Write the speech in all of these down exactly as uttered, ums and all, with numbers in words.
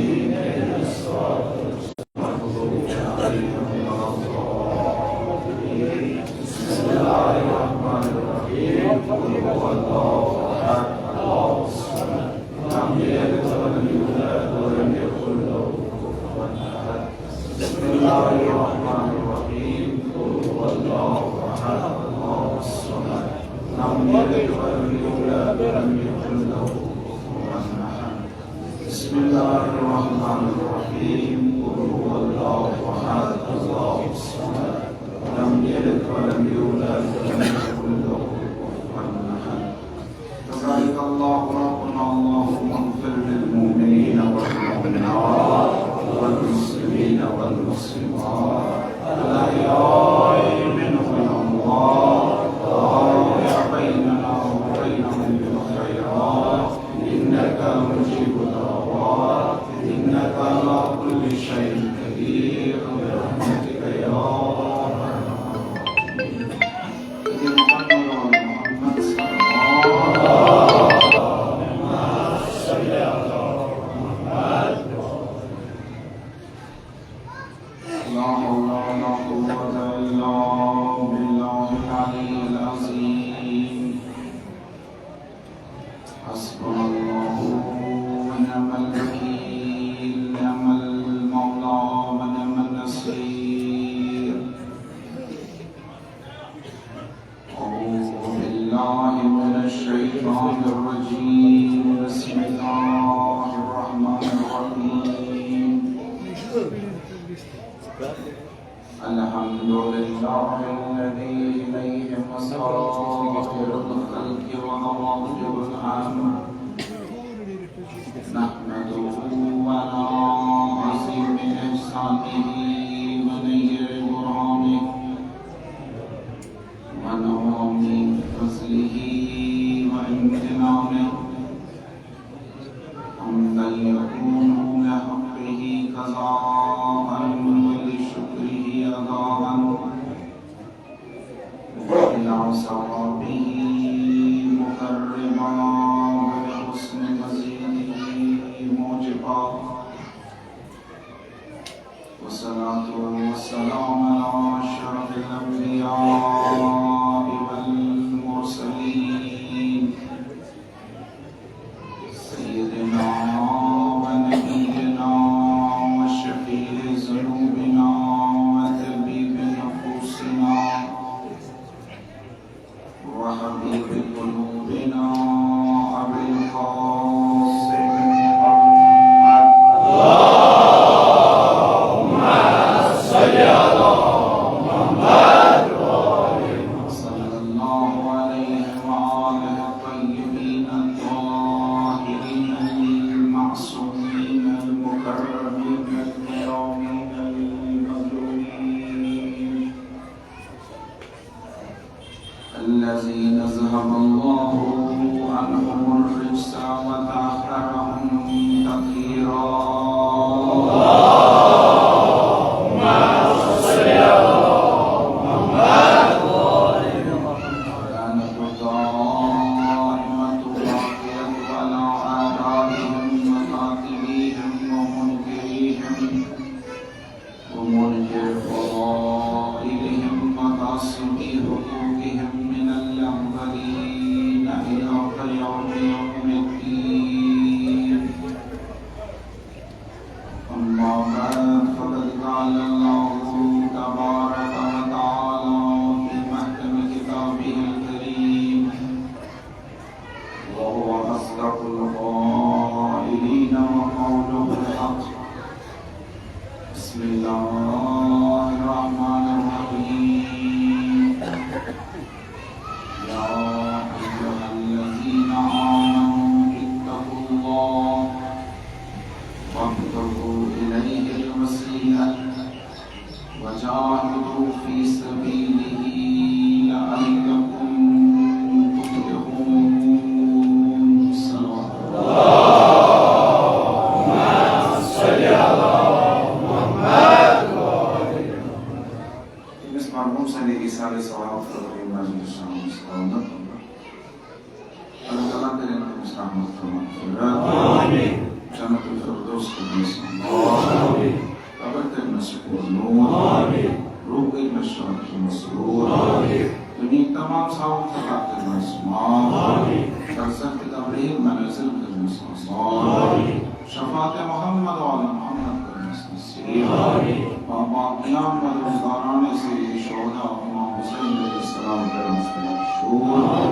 بسم الله الرحمن الرحيم. قل هو الله أحد، الله الصمد، لم يلد ولم يولد ولم يكن له كفوا أحد. بسم الله الرحمن الرحيم. قل هو الله أحد، الله الصمد، لم يلد ولم يولد ولم يكن له كفوا أحد. تبارك الله ربنا، اللهم اغفر للمؤمنين والمؤمنات والمسلمين والمسلمات الأحياء منهم والأموات، وأولع بيننا وبينهم بالخيرات، إنك مجيب الدعوات، إنك على كل شيء قدير، برحمتك يا أرحم الراحمين. لا حول ولا قوة إلا بالله العلي العظيم. حسبنا الله ونعم الوكيل، نعم المولى ونعم النصير. أعوذ بالله من الشيطان الرجيم. بسم الله الرحمن الرحيم. الحمد لله الذي إليه مصائر الخلق وأواخر الأمر. نحمده على عظيم إحسانه ونير برهانه ونعم فضله وامتنانه، حمدا يكون لحقه قضاء ولشكره أداء، وإلى ثوابه مقربا، ولحسن مزيده موجبا. والصلاة والسلام على أشرف الأنبياء والمرسلين، سيدنا ونبينا وشفيع ذنوبنا وطبيب نفوسنا وحبيب قلوبنا أبي القاسم محمد. اللهم صل على محمد وآله. صلى الله عليه وآله الطيبين الطاهرين المعصومين المكرمين الكرامين المجدين، الذين ذهب الله عنهم الرجس وطهرهم تطهيرا. اللهم صل على محمد. الصلاة الدائمة الباقية على أعدائهم وكاتبيهم ومنكريهم ومنكر فضائلهم وغاصبي حقوقهم من الأولين إلى قيام يوم الدين. أما بعد، فقد قال الله تبارك وتعالى في محكم كتابه الكريم، وهو أصدق القائلين وقوله الحق. بسم الله الرحمن الرحيم. يا أيها الذين آمنوا اتقوا الله وابتغوا إليه الوسيلة وجاهدوا في سبيله لعلكم تفلحون. صلوات الله. أمس مرحوم سنة إيصال صلوات الله عليه وسلم. اللہ تعالیٰ کٔرِن تٔمِس رحمت تہٕ مغفرت۔ آمین۔ جنت الفردوس قبرس منٛز۔ قبر کٔرمس پوٗرٕ نوٗر۔ روح کٔرمس شاد تہٕ مسرور۔ دُنیہٕکۍ تمام ثواب خطا کٔرمس معاف۔ برزخ تہٕ قبرِ منزل کٔرمس آسان۔ شفاعت محمد و آل محمد کٔرمس نصیب۔ پاپا قیام و روزداران سید شہدا امام حسین علیہ السلام کٔرمس مشہور۔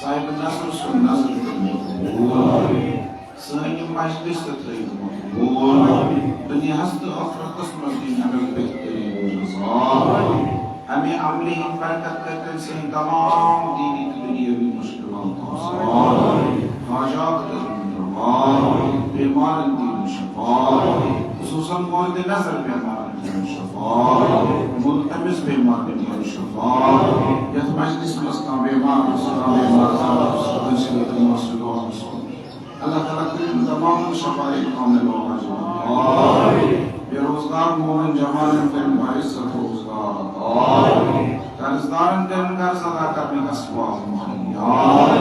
صاحب نظر سُنٛد نظر کٔرمس قبول۔ سٲنۍ یہِ مجلس تہِ تھٲیِو مقبول۔ دُنیاہَس تہٕ ٲخرتَس منٛز دِنۍ اَمیُک بہتریٖن رضا۔ اَمہِ عملہِ ہٕنٛدۍ برکت کٔرۍتَن سٲنۍ تمام دیٖنی تہٕ دُنیٲوی مُشکِلات آسان۔ حاجات کٔرِن روا۔ بیمارن دِیِن شفا۔ خصوصاً مورد نظر بیمارن دِیِن شفا۔ ملتمس بیمارن دِیِن شفا۔ یَتھ مجلس منٛز کانٛہہ بیمار آسہِ، کانٛہہ بیمار آسہِ، کٲنٛسہِ خٲطرٕ مَسجد دُعا گژھو۔ اللہ تعالیٰ کٔرِن تمام شفاء کامل و عاجل عطا۔ بے روزگار مومن جوانن کٔرِن باعزت روزگار عطا۔ قرض دارن کٔرِن قرض ادا کرنٕکۍ اسباب مہیا۔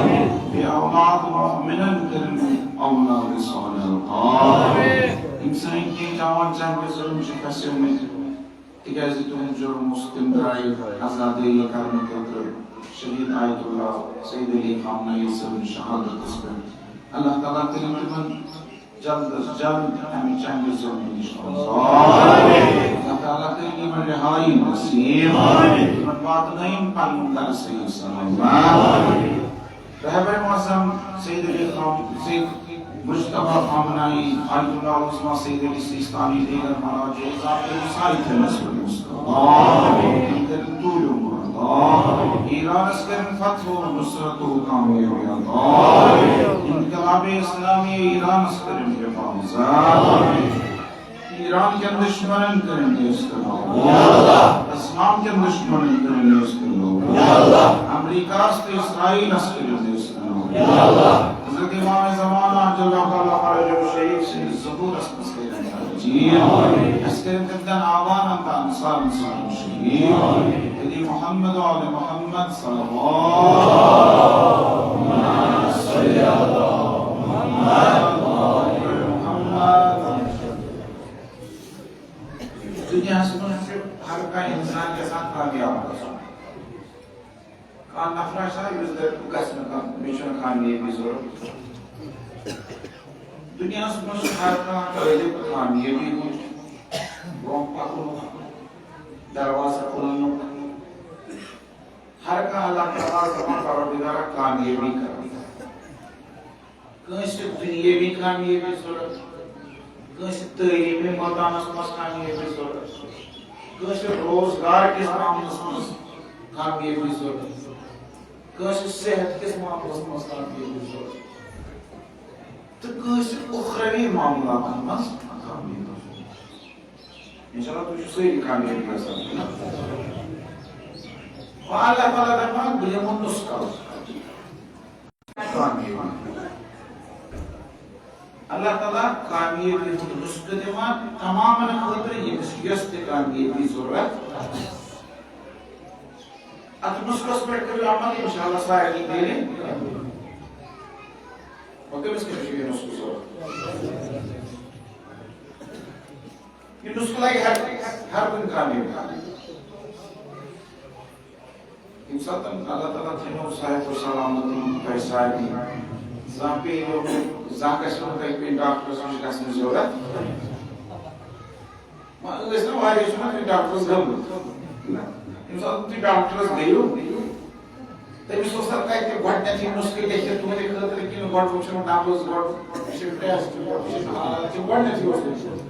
بے اولاد مومنن کٔرِن اولاد صالح عطا۔ یِم سٲنۍ کینٛہہ جوان چنگہِ ظلم چھِ پھسیمٕتۍ، تِکیازِ تِہُنٛد جُرم اوس، تِم درٛایہِ عزادٲری کرنہٕ خٲطرٕ شہید آیت اللہ سید علی خامنہ ای صٲبنہِ شہادتس پٮ۪ٹھ۔ اللہ تعالیٰ کٔرِن تِمن جلد از جلد امہِ چنگہِ ظلمہٕ نِش آزاد۔ اللہ تعالیٰ کٔرِن یِمن رہایی نصیب۔ یِمن واتنٲیِن پنُن گرٕ صحیح سلامت۔ رہبر معظم سید علی خام، سید مجتبیٰ خامنہ ای، آیت اللہ عظمیٰ سید علی سیستانی، دیگر مراجع عظام کے سائے تھے نصر مصطفیٰ۔ آمین۔ کٔرِن طول عمر عطا۔ ایرانس کٔرِن فتح و نصرت و کامیابی عطا۔ انقلاب اسلامی ایرانس کٔرِن حفاظت۔ ایران کٮ۪ن دُشمنن کٔرِن نیست نابود۔ اسلام کٮ۪ن دُشمنن کٔرِن نیست نابود۔ امریکاہس تہٕ اسرائیلس کٔرِن نیست نابود۔ حضرت امام زمان عجل اللہ تعالیٰ فرجہ الشریف سٕنٛدِس ظہورس منٛز کٔرِن تبدیل۔ اَسہِ کٔرِن تِم تٮ۪ن آوانن تہٕ انصارن سۭتۍ شہید۔ علی محمد و آل محمد صلوات۔ دُنیاہَس منٛز چھُ ہر کانٛہہ اِنسان یَژھان کامیاب گژھُن۔ کانٛہہ نفرا چھا یُس دَپہِ بہٕ گژھٕ نہٕ کانٛہہ، مےٚ چھَنہٕ کامیٲبی ضوٚرَتھ؟ دُنیاہَس منٛز چھُ ہر کانٛہہ طٲلب کامیٲبی ہُنٛد برٛونٛہہ پَکنُک دروازٕ کھُلنُک۔ ہر کانٛہہ اللہ تعالیٰ ہَس دَپان پروردگارا کامیٲبی کر۔ کٲنٛسہِ چھِ دُنیٲوی کامیٲبی ضوٚرَتھ، کٲنٛسہِ چھِ تعلیٖمی مٲدانَس منٛز کامیٲبی ضوٚرَتھ، کٲنٛسہِ چھِ روزگار کِس معاملَس منٛز کامیٲبی ضوٚرَتھ، کٲنٛسہِ چھِ صحت کِس معاملَس منٛز کامیٲبی ضوٚرَتھ، تہٕ کٲنٛسہِ چھِ اُخروی معاملاتَن منٛز کامیٲبی ضوٚرَتھ۔ اِنشاء اللہ تُہۍ چھِو سٲری کامیٲبی یَژھان۔ وۄنۍ اللہ تعالیٰ دَپان بہٕ دِمو نُسخہٕ۔ کامیٲبی۔ اللہ تعالیٰ کامیٲبی ہُنٛد نُسخہٕ دِوان تمامن خٲطرٕ، ییٚمِس یۄس تہِ کامیٲبی ضروٗرت آسہِ۔ اَتھ نُسخَس پٮ۪ٹھ کٔرِو عمل، اِنشاء اللہ سارنٕے میلہِ۔ وۄنۍ کٔمِس کٔمِس چھُ یہِ نُسخہٕ ضروٗرت؟ یہِ نُسخہٕ لَگہِ ہر، ہر کُنہِ کامیٲبی۔ ییٚمہِ ساتہٕ اللہ تعالیٰ تھٲینو صحت و سلامتی تۄہہِ سارنٕے، زانٛہہ پیٚیہِ نہٕ، زانٛہہ گژھِ نہٕ تۄہہِ پیٚنۍ ڈاکٹرس نِش گژھنٕچ ضروٗرت۔ وۄنۍ ٲسۍ نہٕ واریاہ چھِ وۄنۍ ڈاکٹرس گٔمٕتۍ۔ ییٚمہِ ساتہٕ تُہۍ ڈاکٹرس گٔیِو، تٔمِس اوس نہٕ تَتہِ گۄڈٕنٮ۪تھٕے نُسخہٕ لیکھِتھ تُہٕنٛدِ خٲطرٕ کِنہٕ گۄڈٕ وٕچھُن نبض، گۄڈٕ وٕچھِن ٹیسٹ، گۄڈٕ وٕچھِن حالت، یہِ گۄڈٕنٮ۪تھٕے اوس لیکھِتھ۔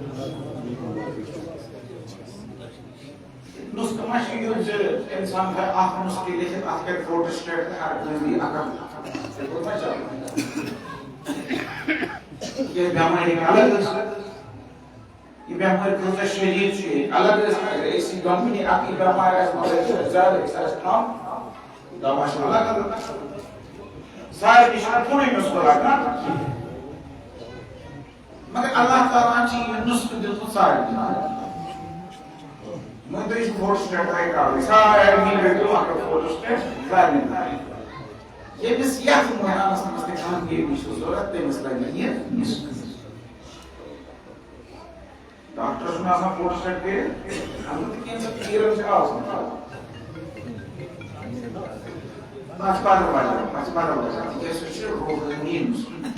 نُسخہٕ ما چھُ یُتھ زِ اِنسان تھاوِ اَکھ نُسخہٕ لیکھِتھ، اَتھ کَرِ فوٹوسٹیٹ تہٕ ہر کٲنٛسہِ دِیہِ اَکھ اَکھ۔ یِتھ پٲٹھۍ ما چھُ؟ یہِ بٮ۪مٲرۍ ہیٚکہِ الگ ٲسِتھ۔ یہِ بٮ۪مٲرۍ کۭژاہ شدیٖد چھِ، یہِ ہیٚکہِ الگ ٲسِتھ۔ اگر أکسٕے دۄنوٕنی اَکٕے بٮ۪مارِ آسہِ، مگر أکِس آسہِ زیادٕ، أکِس آسہِ کم، دوا چھُ الگ الگ۔ سارنٕے چھُنہٕ کُنُے نُسخہٕ لگان۔ مگر اللہ تعالیٰ ہن چھُ یہِ نُسخہٕ دیُتمُت سارنٕے۔ وۄنۍ تُہۍ چھِو فوٹوسٹیٹ تۄہہِ کَرُن، سارنٕے رٔٹِو اَکھ اَکھ فوٹوسٹیٹ سارنٕے۔ ییٚمِس یَتھ مٲدانَس منٛز تہِ کانٛہہ بیٚیہِ چھُ ضوٚرَتھ، تٔمِس لَگہِ یہِ نُسخہٕ۔ ڈاکٹر چھُنہٕ آسان فوٹو سٹیٹ کٔرِتھ، البتہ کینٛژھا پیٖرن چھِ آسان۔ تَتھ چھِ بدل وجہ، تَتھ چھِ بدل وجہ، تِکیٛازِ سُہ چھُ روحٲنی نُسخہٕ۔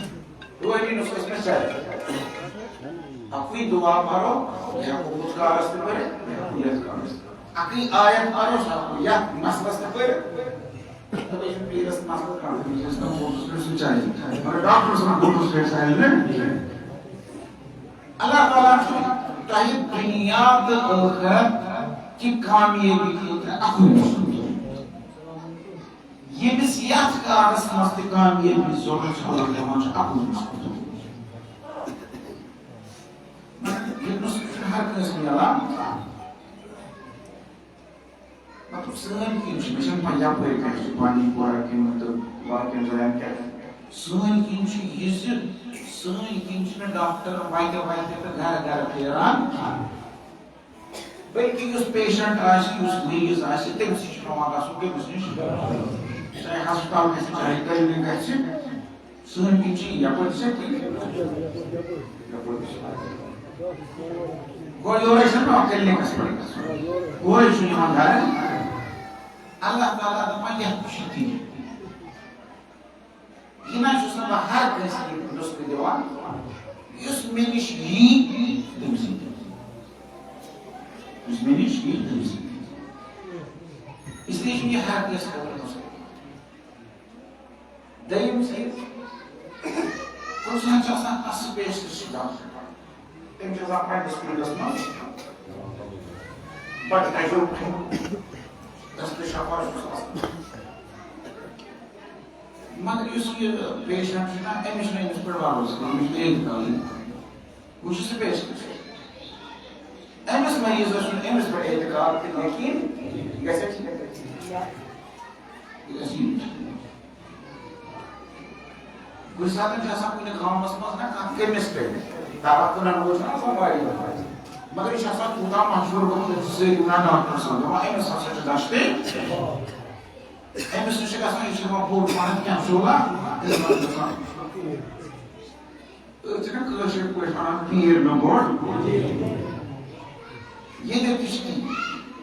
روحٲنی نُسخہٕ ٲسۍ مےٚ چلان۔ اَکُے دُعا پَرو، یہِ ہٮ۪کو ہُتھ کارَس تہِ پٔرِتھ، یہِ ہٮ۪کو یَتھ کارَس تہِ۔ اَکٕے آیت پَرو، سُہ ہٮ۪کو یَتھ مسلَس تہِ پٔرِتھ۔ دَپان چھِ پیٖرَس مسلہٕ کانٛہہ، تٔمِس ٲسۍ دَپان فوٹوَس پٮ۪ٹھ سُہ چلہِ۔ مگر ڈاکٹر اوس وَنان فوٹوَس پٮ۪ٹھ چلہِ نہٕ۔ اللہ تعالیٰ چھُ تۄہہِ دُنیا تہٕ ٲخرت کہِ کامیٲبی خٲطرٕ اَکُے نُسخہٕ دیُتمُت۔ ییٚمِس یَتھ کارَس منٛز تہِ کامیٲبی ضروٗرت چھِ، اللہ تعالیٰ چھُ اَکُے نُسخہٕ دیُتمُت۔ مگر یہِ نُسخہٕ چھُنہٕ ہر کٲنٛسہِ میلان۔ مطلب، سٲنۍ کِنۍ چھِ، مےٚ چھَنہٕ پَے یَپٲرۍ کیٛاہ چھِ، بانڈی پورہ کِنۍ تہٕ باقیَن جایَن کیٛاہ چھِ۔ سٲنۍ کِنۍ چھِ یہِ زِ سٲنۍ کِنۍ چھِنہٕ ڈاکٹر وَتہِ وَتہِ تہٕ گَرٕ گَرٕ پھیران، بلکہِ یُس پیشنٹ آسہِ، یُس مریض آسہِ، تٔمِس چھُ پٮ۪وان گژھُن کٔمِس نِش؟ چاہے ہسپتال گژھِ، چاہے کلینک گژھِ، سٲنۍ کِنۍ چھِ یَپٲرۍ چھِ کِنۍ؟ یَپٲرۍ چھِ۔ گوٚو یورَے چھِنہٕ پٮ۪وان کِلنِکَس پٮ۪ٹھ گژھُن۔ ہورَے چھُ یِوان گَرٕ۔ اللہ تعالیٰ دَپان، یَتھ چھُ تی۔ یہِ نہ چھُس نہٕ بہٕ ہر کٲنٛسہِ یہِ نُسخہٕ دِوان، یُس مےٚ نِش یی، تٔمۍ سٕے دِمہٕ۔ یُس مےٚ نِش یی، تٔمۍ سٕے دِمہٕ۔ اس لیے چھُنہٕ یہِ ہر کٲنٛسہِ خٲطرٕ نُسخہٕ۔ دوٚیِم چیٖز، کُنہِ ساتہٕ چھُ آسان کانٛہہ specialist ڈاکٹر، تٔمِس چھُ آسان پننِس فیٖلڈس منٛز بڑٕ تجربہٕ، دستہٕ شفا چھُس آسان۔ مگر یُس یہِ پیشنٹ چھُ نا، أمِس چھُنہٕ أمِس پٮ۪ٹھ بھروسہٕ، أمِس چھُنہٕ اعتقادٕے۔ وۄنۍ چھُ سُہ پیش کران۔ أمِس مریضس چھُنہٕ أمِس پٮ۪ٹھ اعتقاد تہٕ یقین گژھِ اَسہِ۔ یہِ گژھِ یہِ۔ کُنہِ ساتہٕ چھُ آسان کُنہِ گامَس منٛز نا کانٛہہ chemist، دوا کٕنَن وول چھُنہٕ آسان واریاہ۔ مگر یہِ چھُ آسان تیوٗتاہ مشہوٗر گوٚمُت، أمِس چھِ سٲری وَنان ڈاکٹر صٲب، دَپان، أمِس ہسا چھُ دَشتٕے۔ أمِس نِش چھِ گژھان، یہِ چھُ دَپان، بوٚڑ پَہَن کینٛہہ شُعلہ، أمِس چھُ گژھان۔ أسۍ چھِنہ کٲشِر پٲٹھۍ وَنان، پیٖر مےٚ بوٚڑ۔ ییٚتٮ۪تھ تہِ چھِ تی۔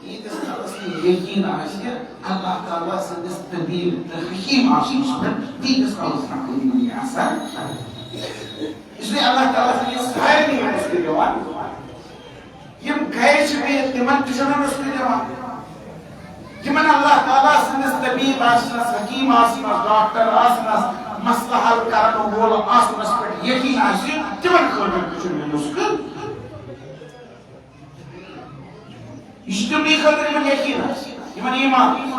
ییٖتِس کالَس نہٕ یقیٖن آسہِ اللہ تعالیٰ سٕنٛدِس طبیب تہٕ حکیٖم آسنَس پٮ۪ٹھ، تیٖتِس کالَس ہٮ۪کو نہٕ یہِ اثر۔ اس لیے اللہ تعالیٰ چھُ یہِ سارنٕے نُسخہٕ دِوان۔ یِم گرِ چھِ بِہِتھ، تِمن تہِ چھُنہٕ نُسخہٕ دِوان۔ یِمن اللہ تعالیٰ سٕنٛدِس طبیب آسنس، حکیٖم آسنس، ڈاکٹر آسنس، مسلہٕ حل کرن وول آسنس پٮ۪ٹھ یقیٖن آسہِ، تِمن خٲطرٕ تہِ چھُنہٕ یہِ نُسخہٕ۔ یہِ چھُ تِمنٕے خٲطرٕ یِمن یقیٖن آسہِ، یِمن ایمان آسہِ۔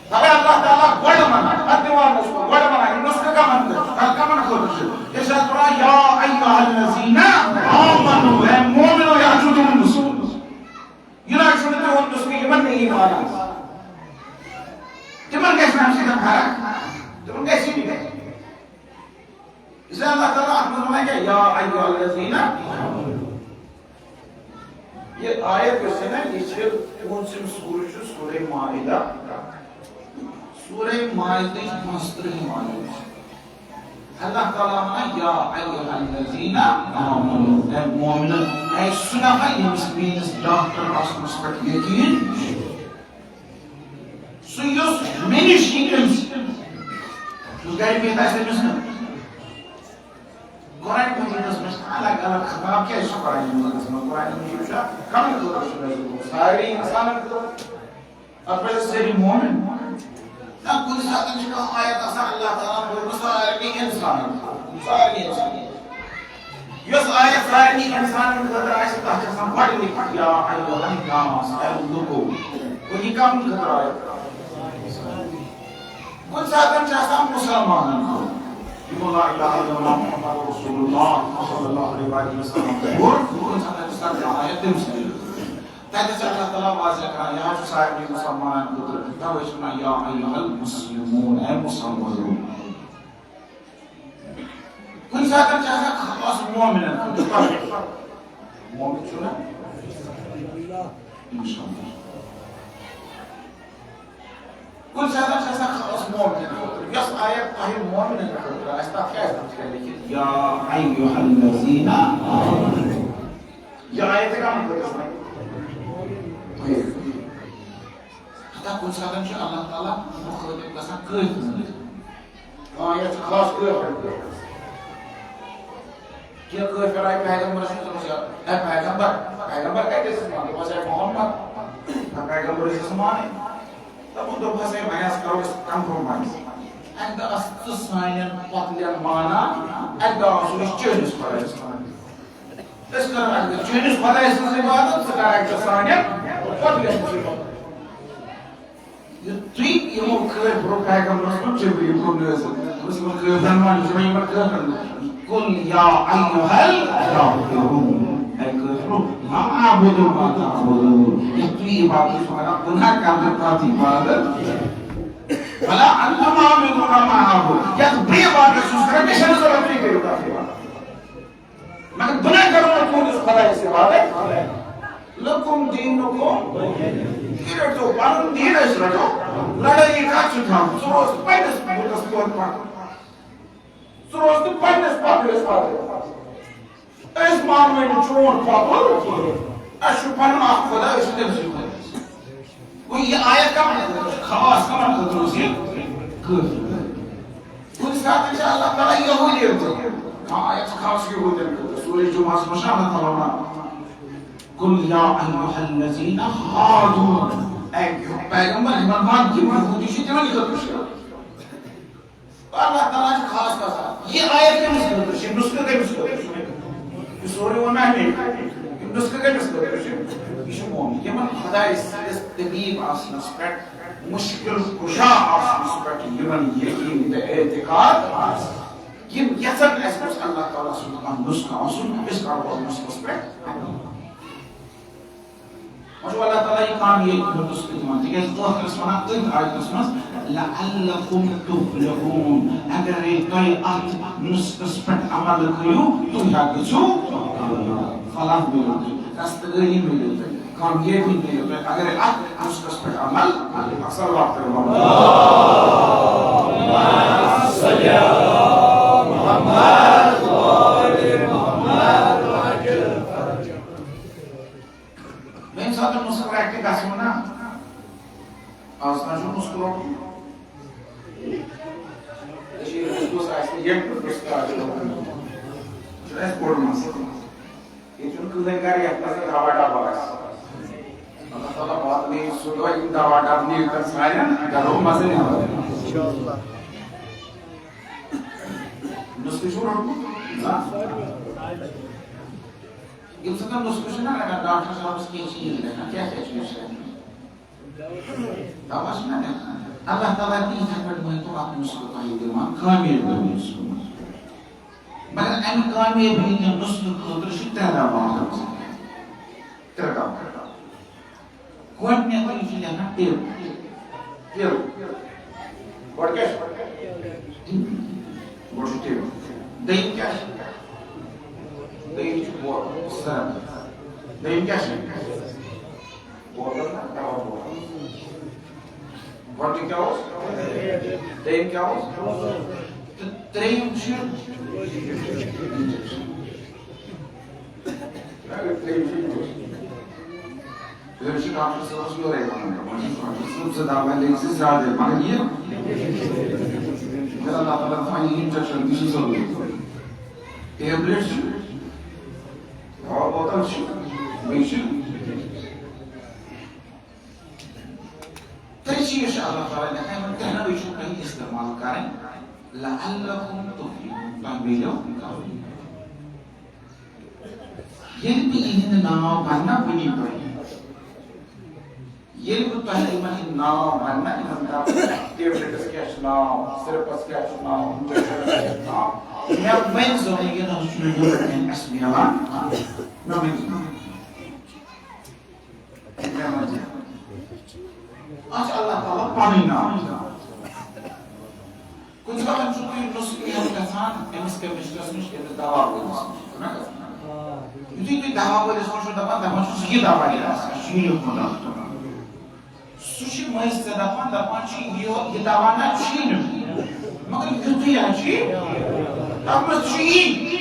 تَوَے اللہ تعالیٰ گۄڈٕ وَنان، اَتھ دِوان نُسخہٕ، گۄڈٕ وَنان، یہِ نُسخہٕ کَمَن خٲطرٕ؟ کَمَن خٲطرٕ چھُ؟ ارشاد فرماوان، یا ایھا الذین آمنو، اے مومنو، یہِ ہا چھُ تِمَن نُسخہٕ۔ یہِ نہ چھُنہٕ تِہُنٛد نُسخہٕ، یِمَن نہٕ ایمان آسہِ۔ تِمَن گژھِ نہٕ اَمہِ سۭتۍ فرق، تِمَن گژھِ یہِ نہٕ۔ اس لیے اللہ تعالیٰ اَتھ منٛز وَنان کیٛاہ؟ یا ایھا الذین آمنو۔ یہِ آیت یۄس چھےٚ نا، یہِ چھِ پوٗنٛژِم سورہ، چھُ سورہ مائدہ۔ سورہ مائدٕچ پانٛژترٕٛہِم آیت چھِ۔ اللہ تعالیٰ وَنان، یا ایھا الذین آمنو، اے مومنن، اے سُہ نفر ییٚمِس میٲنِس ڈاکٹر آسنَس پٮ۪ٹھ یقیٖن چھُ۔ سُہ یُس مےٚ نِش یی أمِس، یُس گرِ بِہِتھ آسہِ أمِس نہٕ۔ قرآن مجیدس منٛز چھِ الگ الگ خطاب، کیٛازِ چھُ قرآن مجیدس منٛز؟ قرآن مجید چھُ کمن خٲطرٕ چھُ نازل گوٚمُت؟ سارے انسانن خٲطرٕ۔ اتھ پٮ۪ٹھ چھِ سٲری مومن۔ نہ، کُنہِ ساتہٕ چھِ کانٛہہ آیت آسان اللہ تعالیٰ ہن بوٗزمُت سارنٕے انسانن خٲطرٕ، سارنٕے انسانن۔ یۄس آیت سارنٕے انسانن خٲطرٕ آسہِ، تتھ چھِ آسان گۄڈٕنِچ، یا ایھا الناس، اے لوٗکو۔ گوٚو یہِ کمن خٲطرٕ آیت؟ کُنہِ ساتہٕ چھِ آسان مُسلمانن خٲطرٕ، یِمو لا الہ الا اللہ محمد رسول اللہ صلی اللہ علیہ وآلہ وسلم کوٚر، کُنہِ ساتہٕ چھِ آسان آیت تٔمۍ سٕنٛدِ خٲطرٕ۔ تَتہِ چھِ اللہ تعالیٰ واضح کران، یہِ حظ چھُ سارنٕے مُسلمانن خٲطرٕ۔ تَوَے چھُ وَنان، یا ایھا المسلمون، اے مُسلمانو۔ کُنہِ ساتہٕ چھِ آسان خاص مومنن خٲطرٕ۔ مومن چھُ نا؟ انشاءاللہ۔ کُنہِ ساتہٕ چھِ آسان خاص مومنن خٲطرٕ۔ یۄس آیت تۄہہِ مومنن خٲطرٕ آسہِ، تَتھ کیٛازِ چھُ لیکھِتھ، یا ایھا الذین آمنو؟ حتیٰ کُنہِ ساتہٕ چھُ اللہ تعالیٰ مُخٲطِب گژھان کٲفرَن۔ آ، یَتھ چھُ خاص کٲفرَن۔ کینٛہہ کٲفر آیہِ پیغمبرَس نِش، دوٚپُس، "یا، اے پیغمبر، پیغمبر کَتہِ ٲسۍ أسۍ مانان؟" دوٚپُس، "اے محمد، نہ پیغمبر ٲسۍ أسۍ مانٕنۍ۔" دوٚپُن، دوٚپہَس، "ہے، وۄنۍ حظ کَرو أسۍ compromise۔ اَکہِ دۄہ آس ژٕ سانٮ۪ن پۄتلٮ۪ن مانان، اَکہِ دۄہ آسو أسۍ چٲنِس خۄدایَس مانان۔" أسۍ کرو اَتھ پٮ۪ٹھ چٲنِس خۄدایہِ سٕنٛز عبادت، ژٕ کر اَتہِ پٮ۪ٹھ سانٮ۪ن خۄدایَن ہٕنٛز عبادت۔ یُتھُے یِمو کٲفرو پیغمبرس پٮ۪ٹھ جبریٖل کوٚر نٲزِل، دوٚپُس، یِمن کٲفرن وَن، یہِ چھُ وۄنۍ یِمن کٲفرن، "قل یا ایھا الکافرون"، اے کٲفرو، "لا اعبد ما تعبدون"، یہِ تُہۍ عبادت چھِو کران، بہٕ نہ کرٕ نہٕ تَتھ عبادت، "ولا انتم عابدون ما اعبد"، یَتھ بہٕ عبادت چھُس کران، مےٚ چھَنہٕ ضروٗرت تُہۍ کٔرِو تَتھ عبادت۔ مگر بہٕ نہ کرو نہٕ تُہنٛدِس خۄدایَس عبادت۔ لکم دینکم، تُہۍ رٔٹِو پنُن دیٖن، أسۍ رَٹو۔ لڑٲیی کَتھ چھِ تھاوٕنۍ؟ ژٕ روز پننِس بُتَس پٲٹھۍ پَکُن۔ ژٕ روز تہٕ پننِس پۄپھرِس پَتہٕ۔ أسۍ مانوٕے نہٕ چون پۄپھر۔ اَسہِ چھُ پَنُن اَکھ خۄدا، أسۍ چھِ تٔمۍ سٕے خۄدایَس۔ گوٚو، یہِ آیت کَمَن خٲطرٕ چھِ؟ خاص کَمَن خٲطرٕ اوس یہِ؟ کٲفرَن۔ کُنہِ ساتہٕ چھِ اللہ تعالیٰ یہوٗدیَن تہِ۔ ہاں، آیت چھِ خاص یہوٗدیَن خٲطرٕ۔ سورہ جمعہَس منٛز چھِ اللہ تعالیٰ وَنان، "قل یا ایھا الذین ہادوا"، اے پیغمبر، یِمَن وَن، یِم یہوٗدی چھِ، تِمَن خٲطرٕ چھِ۔ اللہ تعالیٰ چھُ خاص کَتھ۔ یہِ آیت کٔمِس خٲطرٕ چھِ؟ نُسخہٕ کٔمِس خٲطرٕ چھُ؟ یہِ سورُے ووٚن مےٚ اَمے۔ یہِ نُسخہٕ کٔمِس خٲطرٕ چھُ؟ یہِ چھُ مومن۔ یِمَن خۄدایہِ سٕنٛدِس طبیب آسنَس پٮ۪ٹھ، مُشکِل کُشا آسنَس پٮ۪ٹھ یِمَن یقیٖن تہٕ اعتقاد آسہِ، یِم یَژھَن اَسہِ گوٚژھ اللہ تعالیٰ سُنٛد کانٛہہ نُسخہٕ آسُن، أسۍ کَرو اَتھ نُسخَس پٮ۪ٹھ عمل۔ وۄنۍ چھُ اللہ تعالیٰ یہِ کامیٲبی ہُنٛد نُسخہٕ دِوان، تِکیٛازِ ٲخرَس وَنان أتھۍ آیتَس منٛز، "لعلکم تفلحون"، اگرے تۄہہِ اَتھ نُسخَس پٮ۪ٹھ عمل کٔرِو، تُہۍ ہا گٔژھِو کامیاب۔ فلاح میلیو تۄہہِ، رستگٲری میلیو تۄہہِ، کامیٲبی میلیو تۄہہِ، اگرے اَتھ نُسخَس پٮ۪ٹھ عمل کٔرِو۔ اَکھ صلوات کٔرِو محمد۔ مےٚ ییٚمہِ ساتہٕ نُسخہٕ پرٛیکٹِس گژھو نا، آز تام چھُ نُسخہٕ روٚٹمُت۔ کٔشیٖرِ منٛز کُس آسہِ نہٕ ییٚمہِ نُسخہٕ آسہِ روٚٹمُت؟ یہِ چھُ اَسہِ بوٚڑ مسلہٕ۔ ییٚتہِ چھُنہٕ کٕہٕنۍ گرٕ یَتھ منٛز نہٕ دوا ڈبہٕ آسہِ۔ اللہ تعالیٰ واتنٲیِن سُہ دۄہ، یِم دوا ڈبہٕ نِکَن سانٮ۪ن گرو منٛزٕ نٮ۪بر۔ نُسخہٕ چھُو روٚٹمُت؟ زانٛہہ؟ ییٚمہِ ساتہٕ نُسخہٕ چھُ نا رَٹان، ڈاکٹر صٲبَس کینٛہہ چیٖز لیکھان، کیٛاہ کیٛاہ چھُ یہِ لیکھان؟ دَوا چھُ نا لیکھان۔ اللہ تعالیٰ تہِ یِتھَے پٲٹھۍ مٲنۍ تو اَکھ نُسخہٕ تۄہہِ دِوان، کامیٲبی ہُنٛد نُسخہٕ۔ مگر اَمہِ کامیٲبی ہِنٛدِ نُسخہٕ خٲطرٕ چھِ ترٛےٚ دَوا آسان۔ ترٛےٚ دَوا۔ گۄڈٕنیتھٕے چھِ لیکھان ٹِل۔ ٹِل۔ گۄڈٕ کیٛاہ چھُ؟ گۄڈٕ چھُ ٹِل۔ دوٚیِم کیٛاہ چھُ؟ دوٚیِم چھُ بوتل۔ سَر۔ دوٚیِم کیٛاہ چھُ؟ بوتل نا، دوا بوتل۔ گۄڈٕنیُک کیٛاہ اوس؟ دوٚیِم کیٛاہ اوس؟ تہٕ ترٛیٚیِم چھُ، ترٛیٚیِم چھُ، ترٛیٚیِم چھُ ڈاکٹر صٲبَس یورَے وَنان، دَپان چھُس، "ڈاکٹر صٲب، زٕ دَوا لیکھۍ زِ زیادَے، مگر یہِ۔" مگر اللہ تعالیٰ تھاوِ یہِ injection تہِ چھُ ضروٗری۔ ٹیبلِٹ چھُ، دَوا بوتل چھُ، بیٚیہِ چھُ ترٛےٚ چیٖز چھِ اللہ تعالیٰ لیکھان، یِمن ترٛٮ۪نوَے چھُو تۄہہِ استعمال کَرٕنۍ۔ لعلکم تفلحون، تۄہہِ میلیو کامیٲبی۔ ییٚلہِ بہٕ یِہِنٛدۍ ناو وَنہٕ نا وٕنی تۄہہِ، ییٚلہِ بہٕ تۄہہِ یِمن ہٕنٛدۍ ناو وَنہٕ نا، یِمن دَپہٕ، ٹیبلِٹس کیٛاہ چھُ ناو، سِرپس کیٛاہ چھُ ناو، اِنجیکشنس کیٛاہ چھُ ناو، مےٚ ؤنۍ زیو نہٕ یہِ نہ چھُ مےٚ یورٕ کَنہِ اَسہِ میلان، مےٚ ؤنۍ زیو نہٕ۔ اَتھ چھُ اللہ تعالیٰ پَنٕنۍ ناو۔ کُنہِ ساتہٕ چھُ تُہۍ نُسخہٕ ہٮ۪تھ گژھان أمِس کیمِسٹَس نِش، أمِس دوا وٲلِس نِش، چھُنہ گژھان؟ یُتھُے تُہۍ دوا وٲلِس نِش چھِو دَپان، دَپان چھُس، "یہِ دوا کیٛاہ آسہِ؟ اَسہِ چھُ یہِ لیوٗکھمُت ڈاکٹرَن۔" سُہ چھُ مٔنٛزۍ ژےٚ دَپان، دَپان چھُ، "یہِ، یہِ دوا نہ چھُے نہٕ، مگر یُتھُے ہا چھُے، تَتھ منٛز تہِ چھُ یی۔"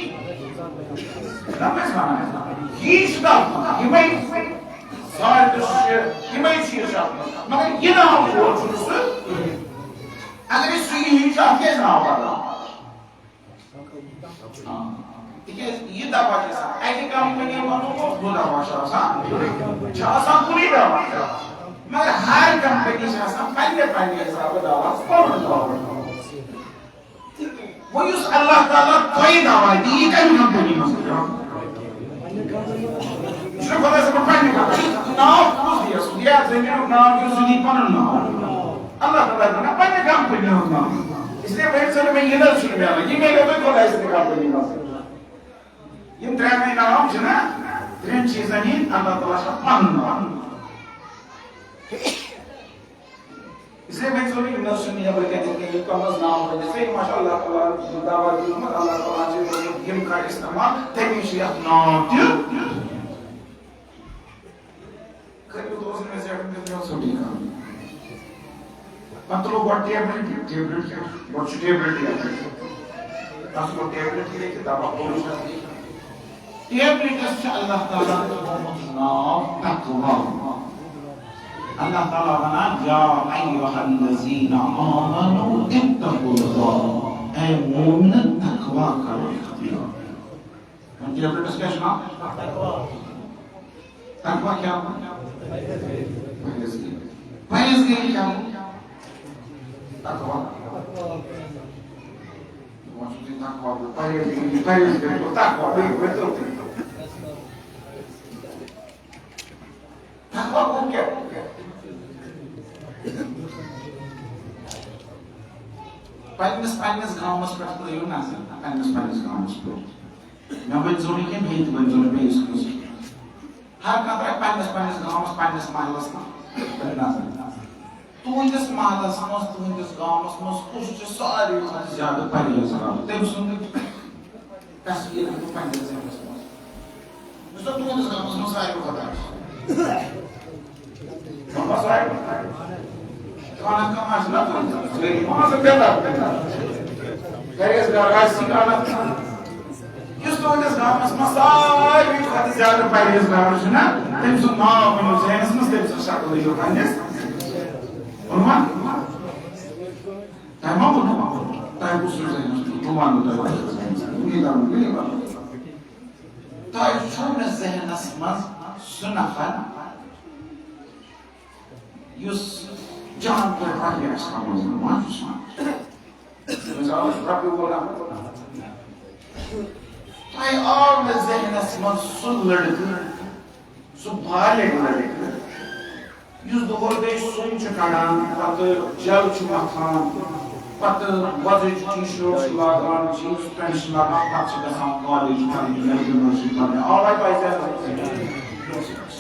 نہ، بہٕ چھُس وَنان، یی چھُ تَتھ منٛز، یِمَے ثابت چھِ، یِمَے چیٖز چھِ اَتھ منٛز۔ مگر یہِ ناو کور چھُنہٕ سُہ؟ اگر أسۍ سُہ یی چھُ، اَتھ کیٛازِ ناو بدلاوُن؟ آ۔ تِکیٛازِ یہِ دوا چھُ آسان اَکہِ کمپنی بنوومُت، ہُہ دوا چھُ آسان، چھُ آسان کُنُے دوا۔ مگر ہر کمپنی چھِ آسان پننہِ پننہِ حسابہٕ دوا، پنُن دوا۔ وۄنۍ یُس اللہ تعالیٰ تۄہہِ دوا دی، یہِ کمہِ کمپنی منٛز دی؟ یہِ چھُ خۄداے صٲبُن پننہِ کمپنی۔ ناو کُس دِیَس؟ سُہ دِیا زٔمیٖنُک ناو کِنہٕ سُہ دی پنُن ناو؟ اللہ تعالیٰ دِیہِ نا پننہِ کمپنی ہُنٛد ناو۔ اس لیے ؤنۍ زَن مےٚ یہِ نہ چھُنہٕ مِلان، یہِ مِلیو تۄہہِ خۄداے سٕنٛدِ کمپنی منٛز۔ یِم ترٛٮ۪نٕے ناو چھِ نا، ترٛٮ۪ن چیٖزَن ہِنٛدۍ اللہ تعالیٰ چھُ پنُن ناو۔ اس لیے ؤنۍ زیو نہٕ یِم نہ چھِنہٕ یَپٲرۍ کَنہِ یِتھ کٔنۍ یِم کَم از ناو ؤنِتھ۔ ہے، ماشاء اللہ، اللہ تعالیٰ ہَن دعویٰ دیُتمُت، اللہ تعالیٰ ہَن چھِ ؤنِتھ، یِم کَر استعمال، تَمی چھُ یَتھ ناو تہِ۔ خٲلی اوس نہٕ مےٚ زیادٕ مےٚ اوس ژھوٚٹٕے کَرُن۔ پَتہٕ تُلو گۄڈٕ ٹیبلِٹ، ٹیبلِٹ کیٛاہ چھُ؟ گۄڈٕ چھُ ٹیبلِٹ یَتھ پٮ۪ٹھ۔ تَتھ گوٚو ٹیبلِٹ تہِ لیکھِتھ، دَپان، بوٗزِو سا۔ ٹیبلِٹس چھُ اللہ تعالیٰ ہَن تھوٚومُت ناو تقویٰ۔ اللہ تعالیٰ وَنان، یا ایھا الذین آمنوا اتقوا اللہ، اے مومنو، تقویٰ کرو اختیار۔ وۄنۍ ٹیبلِٹس کیٛاہ چھُ ناو؟ تقویٰ کیٛاہ گوٚو؟ پرہیزگٲری۔ پرہیزگٲری کیٛاہ گوٚو؟ تقویٰ۔ وۄنۍ چھُو تُہۍ تقویٰ گوٚو، پرہیزگٲری، پرہیزگٲری گوٚو تقویٰ، بیٚیہِ ؤنۍتو تُہۍ۔ تقویٰ گوٚو کیٛاہ؟ پننِس، پننِس گامَس پٮ۪ٹھ ترٲیِو نظر، پننِس، پننِس گامَس پٮ۪ٹھ۔ مےٚ ؤنۍ زیو نہٕ کینٛہہ، بیٚیہِ تہِ ؤنۍ زیو نہٕ بیٚیِس کٲنٛسہِ۔ ہر کانٛہہ ترٛاوِ پننِس، پننِس گامَس، پننِس محلَس منٛز نظر۔ تُہنٛدِس محلَس منٛز، تُہنٛدِس گامَس منٛز کُس چھُ ساروی کھۄتہٕ زیادٕ پرہیزگار؟ تٔمۍ سُنٛد تصویر ہیٚکِو پننِس ذہنَس منٛز۔ یُس زَن تُہنٛدِس گامَس منٛز ساروی کھۄتہٕ اَصٕل۔ وَنان کَم آسہِ نہ تُہنٛد، سٲری ما آسَن بے دَرد؟ پرہیزگار آسہِ کانٛہہ نہ۔ یُس تُہنٛدِس گامَس منٛز ساروی کھۄتہٕ زیادٕ پرہیزگار چھُ نہ، تٔمۍ سُنٛد ناو ؤنِو ذہنَس منٛز، تٔمۍ سٕنٛز شکل ؤنِو پننِس۔ ووٚنوا؟ تۄہہِ ما ووٚنوٕ؟ تۄہہِ کُس چھُو ذہنَس منٛز؟ بہٕ وَنہٕ تۄہہِ پننِس ذہنَس منٛز۔ وٕنی کَرُن، وٕنی وَنہٕ۔ تۄہہِ چھُو نہٕ ذہنَس منٛز سُہ نفر، یُس جان پٲٹھۍ پَرِ آسہِ نماز، نماز چھُ سُہ۔ مثال، رۄپیہِ وول نفر۔ تۄہہِ آو نہٕ ذہنَس منٛز سُہ لٔڑکہٕ، سُہ بالغ لٔڑکہٕ، یُس دۄہَے دۄہَے سُن چھُ کَڑان، پَتہٕ جَل چھُ مَتھان، پَتہٕ وۄزٕج ٹی شٲٹ چھُ لاگان، جینز پینٹ چھُ لاگان، پَتہٕ چھُ گژھان کالج پَرنہِ یا یونیورسٹی پَرنہِ۔ آو اَتہِ تۄہہِ ذہنَس منٛز؟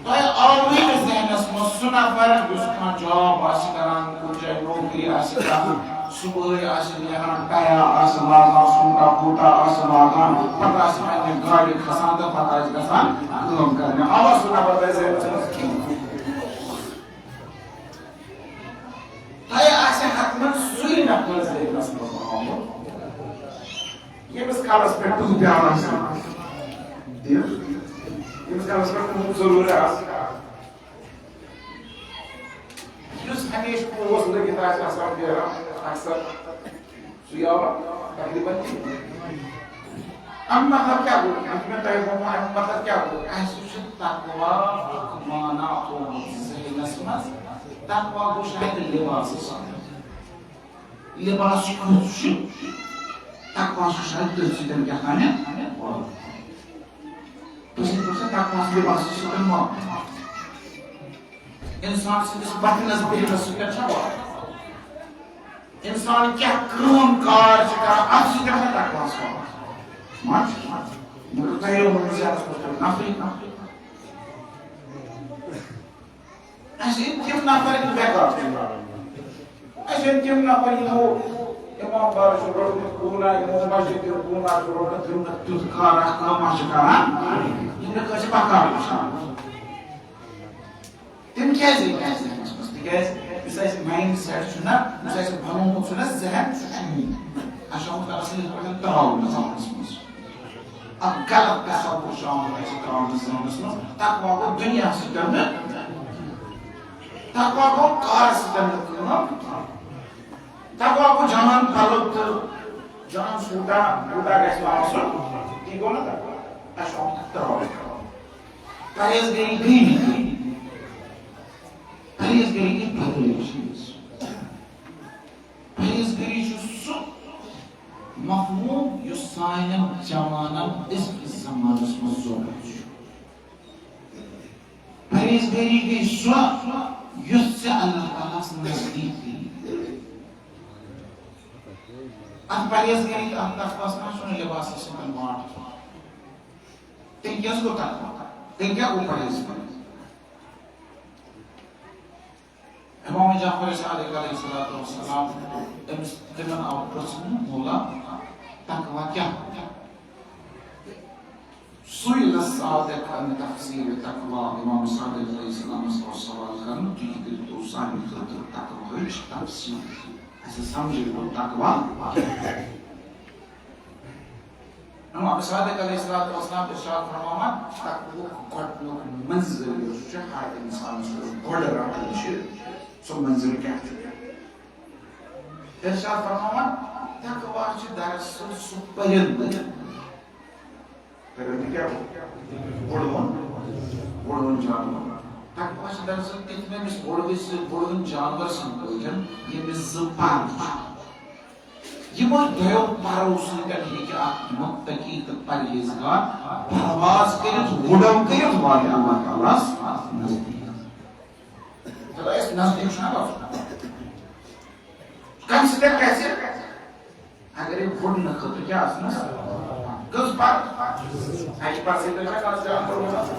تۄہہِ آوٕے نہٕ ذہنَس منٛز سُہ نفر یُس کانٛہہ جاب آسہِ کران، کُنہِ جایہِ نوکری آسہِ کران، صُبحٲے آسہِ نیران، ٹَیا آسہِ لاگان، سوٗٹا بوٗٹا آسہِ لاگان، پَتہٕ آسہِ پننہِ گاڑِ کھسان تہٕ پَتہٕ آسہِ گژھان کٲم کرنہِ۔ آوا سُہ نفر تۄہہِ ذہنَس منٛز کِہیٖنۍ؟ تۄہہِ آسہِ حتماً سُے نفر ذہنَس منٛز آمُت، ییٚمِس کَلَس پٮ۪ٹھ تُہۍ پیٛالہٕ آسہِ دِتھ، ییٚمِس کَلَس پٮ۪ٹھ تُہۍ ضروٗرت آسہِ، یُس ہمیشہِ پوس لٔگِتھ آسہِ آسان پھیران، اکثر سُے آوا تقریباً کِہیٖنۍ۔ اَمہِ مطلب کیٛاہ گوٚو؟ یُتھ مےٚ تۄہہِ ووٚنمو، اَمہِ مطلب کیٛاہ گوٚو؟ اَسہِ چھُ تقویٰ اکھ معنہ تھوٚومُت ذہنَس منٛز۔ تقویٰ گوٚو شاید لباسَس سۭتۍ۔ لباس کُس چھُ؟ تقویٰ چھُ شاید تٔتھۍ سۭتۍ کیٛاہ تام وابستہٕ۔ تُہۍ چھِو پرٛژھان، تقویٰ چھُ لباسَس سۭتۍ وابستہٕ۔ اِنسان سٕنٛدِس وۄتھنَس بیٚہنَس سۭتۍ چھا وابستہٕ۔ اِنسان کیٛاہ کٲم کار چھُ کران، اَتھ سۭتۍ چھا تقویٰ ہَس وابستہٕ؟ ما چھُ؟ مگر تۄہہِ یِمَن زیادَس منٛز کَرُن نفری کانٛہہ۔ اَسہِ یِم تِم نفر یِم بیکار چھِ۔ اَسہِ یِم تِم نفر یِمو اِمام بارٕ چھُ روٚٹمُت کوٗنہ، یِمو مسجد تہِ کوٗنہ چھُ روٚٹمُت، یِم نہٕ تیُتھ کار اکھ کٲمہ چھِ کران، یِم نہٕ کٲنٛسہِ بکار وٕچھان۔ تِم کیٛازِ یِن اَسہِ ذہنَس منٛز؟ تِکیٛازِ یُس اَسہِ مایِنٛڈ سیٹ چھُنہ، یُس اَسہِ بنوومُت چھُنہ ذہن، سُہ چھُ یی۔ اَسہِ چھُ آمُت اَصٕل پٲٹھۍ ترٛاونہٕ زمانَس منٛز۔ اکھ غلط تصور چھُ آمُت اَسہِ ترٛاونہٕ ذہنس منٛز۔ تقویٰ گوٚو دُنیا سۭتۍ نہٕ، تقویٰ گوٚو کار سۭتۍ نہٕ کٲم۔ تقویٰ گوٚو جان پلو تہٕ جان سوٗٹا بوٗٹا گژھِ نہٕ آسُن۔ یہِ گوٚو نہٕ تقویٰ۔ اَسہِ چھُ آمُت تقویٰ۔ پرہیزگٲری گٔے نہٕ کِہیٖنۍ۔ پرہیزگٲری گٔے بدلٕے چیٖز۔ پرہیزگٲری چھُ سُہ مفہوم یُس سانٮ۪ن جوانن أزکِس زمانس منٛز ضروٗرت چھُ۔ پرہیزگٲری گٔے سۄ یُس ژےٚ اللہ تعالیٰ ہس نزدیٖک دِیہِ۔ اتھ پرہیزگٲری تہٕ اتھ تقواہس منٛز چھُنہٕ لباسس سۭتۍ واٹھ۔ تیٚلہِ کیٛاہ گوٚو تقویٰ؟ تیٚلہِ کیٛاہ گوٚو پرہیزگٲری؟ امام جعفر صادق علیہ الصلوۃ والسلام، أمِس، تِمن آو پرژھنہٕ، مولا، تقویٰ کیٛاہ؟ سئل الصادق عن تفسیر التقویٰ، امام صادق علیہ السلامس آو سوال کرنہٕ، تُہۍ کٔرِو تو سانہِ خٲطرٕ تقویٰ ہٕچ تفسیر۔ اَسہِ سمجھٲیِو تقویٰ۔ امام صادق علیہ الصلوۃ والسلام ارشاد فرماوان، تقویٰ گۄڈٕنیُک منزل یُس چھُ ہر انسانس یُس گۄڈٕ رٹُن چھُ، سُہ منزل کیٛاہ چھُ؟ ارشاد فرماوان، تقویٰ چھُ دراصل سُہ پرندٕ۔ پرندٕ کیٛاہ گوٚو؟ وُڑوُن، وُڑوُن جانور۔ تقویٰ چھُ دراصل تِتھ نٔمِس وُڑوِس، وُڑوُن جانور سٕنٛدۍ پٲٹھۍ، ییٚمِس زٕ پر چھِ۔ یِمو دۄیو پرو سۭتۍ ہیٚکہِ اکھ مُتقی تہٕ پرہیزگار پرواز کٔرِتھ، وُڈو کٔرِتھ واتہِ اللہ تعالیٰ ہس نزدیٖک۔ خۄدایس نزدیٖک چھُنہ گژھُن۔ کمہِ سۭتۍ گژھِ؟ اگر یہِ وُڈنہٕ خٲطرٕ کیٛاہ آسہِ نہ؟ کٔژ پر؟ اَکہِ پر سۭتۍ چھا کانٛہہ جان کوٚرمُت؟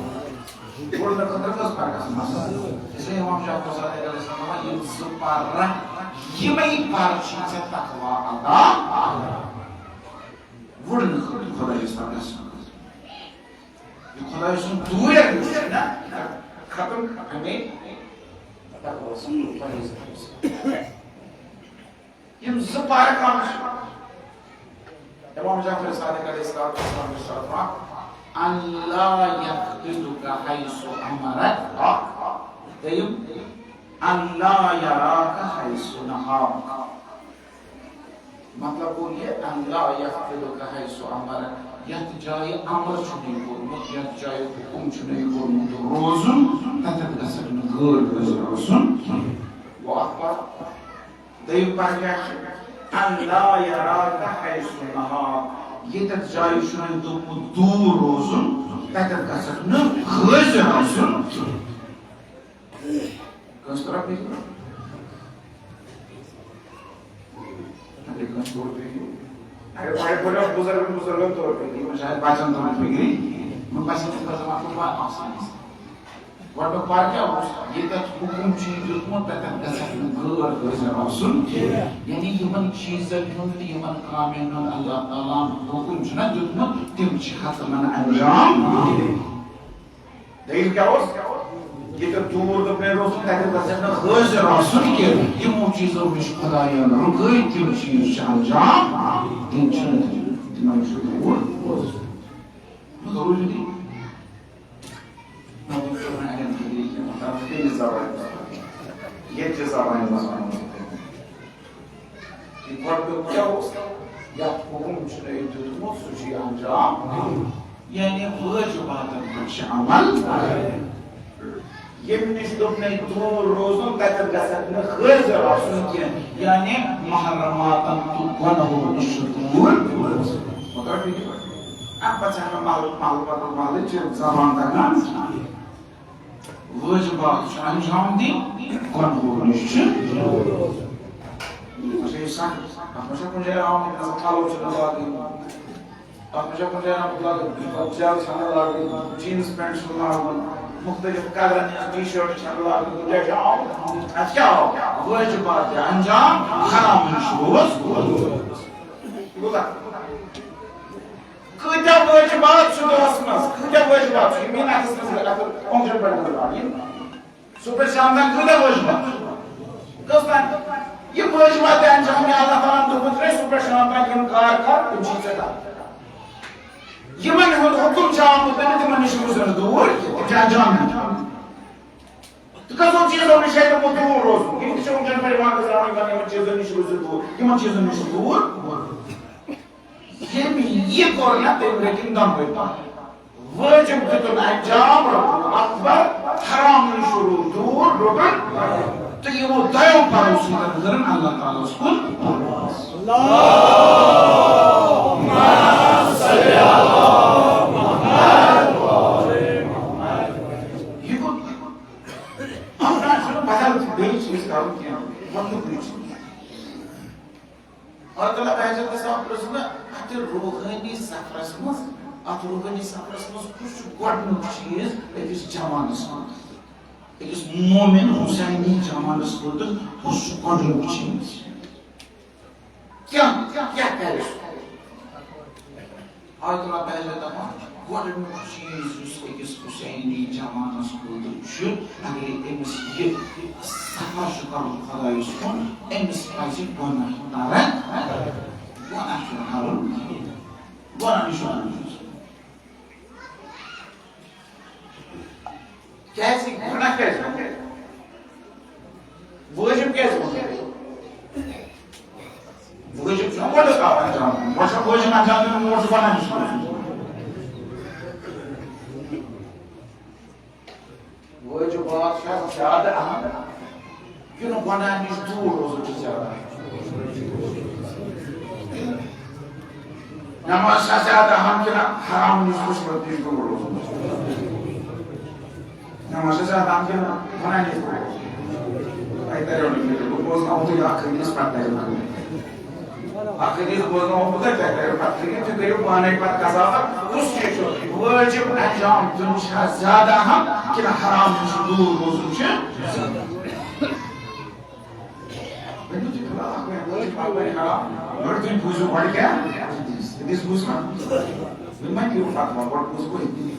وُڈنہٕ خٲطرٕ کٔژ پر گژھن آسٕنۍ؟ اس لیے امام جعفر صادق علیہ السلام وَنان، یِم زٕ پر، یِمے پر چھِ ژےٚ تقویٰ عطا۔ وُڈنہٕ خٲطرٕ خۄدایس پتہٕ گژھنہٕ خٲطرٕ۔ یہِ خۄداے سُنٛد دوٗر یُس چھُ نہ، ختم ہمے تقویٰ سۭتۍ، پرہیز۔ یِم زٕ پارٕ کم چھِ؟ امام جعفر صادق علیہ الصلوۃ والسلام چھُ فرماوان، ان لا یقبضک حیث امرک، اکھ۔ دوٚیِم، ان لا یراک حیث نہاک۔ مطلب گوٚو یہِ، ان لا یقبضک حیث امرک، یتھ جایہِ امر چھُنہٕ یہِ کوٚرمُت، یتھ جایہِ حُکُم چھُنہٕ یہِ کوٚرمُت روزُن، تتٮ۪تھ گژھکھ نہٕ غٲر حٲضِر آسُن کینٛہہ۔ گوٚو اکھ پتھ۔ دوٚیِم پتھ کیٛاہ چھِ؟ ان لا یراک حیث نہاک، ییٚتٮ۪تھ جایہِ چھُنہٕ أمۍ دوٚپمُت دوٗر روزُن، تتٮ۪تھ گژھکھ نہٕ حٲضِر آسُن کینٛہہ۔ کٲنٛسہِ توٚرا فِکرِ؟ اگر کٲنٛسہِ توٚر فِکرِ، اگر بڑٮ۪ن بڑٮ۪ن بُزرگن، بُزرگن توٚر فِکرِ، یِمن شاید بچن توٚر فِکرِ، یِمن بچن چھُ پتہٕ وقت پتہٕ آسان۔ گۄڈٕنیُک پار کیٛاہ اوس؟ ییٚتٮ۪تھ حُکُم چھُ یہِ دیُتمُت، تَتٮ۪تھ گژھکھ نہٕ غٲر حٲضِر آسُن۔ یعنی یِمن چیٖزن ہُنٛد تہٕ یِمن کامٮ۪ن ہُنٛد اللہ تعالیٰ ہن حُکُم چھُنہ دیُتمُت، تِم چھِ حتمن انجام دِنۍ۔ دٔلیٖل کیٛاہ اوس؟ ییٚتٮ۪تھ دوٗر دوٚپمَے روزُن، تَتٮ۪تھ گژھکھ نہٕ حٲضِر آسُن کینٛہہ۔ یِمو چیٖزو نِش خۄدایَن رُکٲوۍ، تِم چیٖز چھِ انجام دِنۍ، چھِنہٕ دِنۍ۔ تِمَن چھُ دوٗر روزُن۔ ضروٗری۔ نہ، وۄنۍ چھُ وۄنۍ اَڑٮ۪ن خٲطرٕ یہِ کینٛہہ، مطلب، بیٚیہِ زبانہِ منٛز۔ ییٚتہِ چہِ زبانہِ منٛز وَنو۔ یہِ گۄڈٕ کیٛاہ اوس؟ یَتھ حُکُم چھُ أمۍ دیُتمُت، سُہ چھُ یہِ انجام دیُن۔ یعنی واجباتن پٮ۪ٹھ چھِ عمل۔ ییٚمہِ نِش دوٚپمَے دوٗر روزُن، تَتٮ۪تھ گژھکھ نہٕ حٲضِر آسُن کینٛہہ۔ یعنی محرماتن تہٕ گۄنہو نِش چھُ دوٗر روزُن۔ مگر ٹھیٖک پٲٹھۍ۔ اَمہِ پتہٕ چھِ ہٮ۪کان محلہٕ، محلہٕ پتہٕ محلہٕ چھِ زبان تَگان۔ واجبات چھِ انجام دِنۍ، گۄنہو نِش چھِ۔ اچھا، یہِ سخ، اَتھ منٛز چھا کُنہِ جایہِ آمُت، مطلب، پَلو چھِ نہٕ لاگٕنۍ۔ اَتھ منٛز چھا کُنہِ جایہِ آمُت لاگُن، مطلب، زیادٕ چھَنہٕ لاگٕنۍ، جینز پینٹ چھُنہٕ لاگُن، مُختٔلِف کلرن ہٕنٛز ٹی شٲرٹ چھَنہٕ لاگٕنۍ، کُنہِ جایہِ چھا آمُت؟ اَتھ کیٛاہ آو؟ واجبات چھِ انجام، حرامن چھُ روز۔ کوٗتاہ؟ کۭتیٛاہ وٲجِبات چھِ دۄہَس منٛز؟ کۭتیٛاہ وٲجِبات چھِ؟ یِم یِن اَتھَس منٛز، اَتھ کۄنٛگجَن پٮ۪ٹھ نظر یِن۔ صُبح پٮ۪ٹھ شام تام کۭتیٛاہ وٲجِبات چھِ؟ کٔژ تام؟ یِم وٲجِبات تہِ انجام دِنۍ، اللہ تعالیٰ ہَن دوٚپمُت، "ہے، صُبح پٮ۪ٹھ شام تام یِم کار کر، تِم چھِ ژےٚ کرٕنۍ۔" یِمَن تِم چھِ آمٕتۍ نہٕ تِمن نِش روزُن دوٗر کینٛہہ، تِم چھِ انجام نِش۔ تہٕ کٔژو چیٖزو نِش چھِ تِمو دوٗر روزُن؟ یِم تہِ چھِ وٕنکیٚن پٮ۪ٹھ یِوان گژھان، یِمن، یِمن چیٖزن نِش روٗزِو دوٗر، یِمن چیٖزن نِش دوٗر۔ ییٚمۍ یہِ کوٚر نہ، تٔمۍ رٔٹِن دۄنوَے پَتھ۔ وٲجِب دیُتُن انجام، رۄکُن اکبر، حرام نِش روٗد دوٗر، رۄکُن۔ تہٕ یِمو دۄیو پَرو سۭتۍ کٔرٕن اللہ تعالیٰ ہَس کُن۔ یہِ گوٚو، اَتھ نہ چھُنہٕ بدل بیٚیہِ چیٖز کَرُن کینٛہہ، وَننُکُے چھُ۔ اللہ تعالیٰ بہٕ ہسا گژھٕ ہا پرٛژھُن، اتھ روحٲنی سفرس منٛز، اتھ روحٲنی سفرس منٛز کُس چھُ گۄڈٕنیُک چیٖز أکِس جوانس خٲطرٕ، أکِس مومن حسینی جوانس خٲطرٕ کُس چھُ گۄڈٕنیُک چیٖز؟ کیٛاہ، کیٛاہ کرِ سُہ؟ آیت اللہ پہلے دپان، گۄڈٕنیُک چیٖز یُس أکِس حسینی جوانس خٲطرٕ چھُ، اگرے أمِس یہِ سفر چھُ کرُن خۄدایس کُن، أمِس پزِ گۄناہ ترک کرُن۔ گۄناہ چھُنہٕ کرُن کِہیٖنۍ۔ گۄناہ نِش چھُ کرُن۔ کیٛازِ؟ گۄناہ کیٛازِ ووٚن؟ وٲجِب کیٛازِ ووٚن؟ وٲجِب چھُنہ گۄڈٕ کَرُن انجام دیُن۔ گۄڈٕ چھُ وٲجِب انجام دیُن، برونٛٹھ چھُ گۄناہ نِش روزُن۔ وٲجِبات چھا زیادٕ اہم کِنہٕ گۄناہ نِش دوٗر روزُن چھُ زیادٕ اہم؟ نماز چھا زیادٕ اہم کِنہٕ حرام نِش، رُشوت نِش دوٗر روزُن؟ نماز چھا زیادٕ اہم کِنہٕ گۄناہ نِش دوٗر روزُن؟ تۄہہِ تَریو نہٕ فِکرِ، بہٕ بوزناوو تُہۍ اَکھ حدیٖث، پَتہٕ تَریو نہٕ فِکرِ۔ اَکھ حدیٖث بوزناوو بہٕ تۄہہِ، تۄہہِ تَریو پَتہٕ فِکرِ، تُہۍ کٔرِو پانَے پَتہٕ قضاوت، کُس چیٖز چھُ وٲجِب انجام دیُن چھا زیادٕ اہم کِنہٕ حرام نِش دوٗر روزُن چھُ زیادٕ اہم؟ ؤنِو تُہۍ فِلحال اَکھ وَنہِ وٲجِب، اَکھ وَنہِ حرام۔ مگر تُہۍ بوٗزِو گۄڈٕ کیٛاہ؟ حدیٖث، حدیٖث بوٗزوا؟ وۄنۍ ما کٔرِو فتوا، گۄڈٕ بوٗزو أتی۔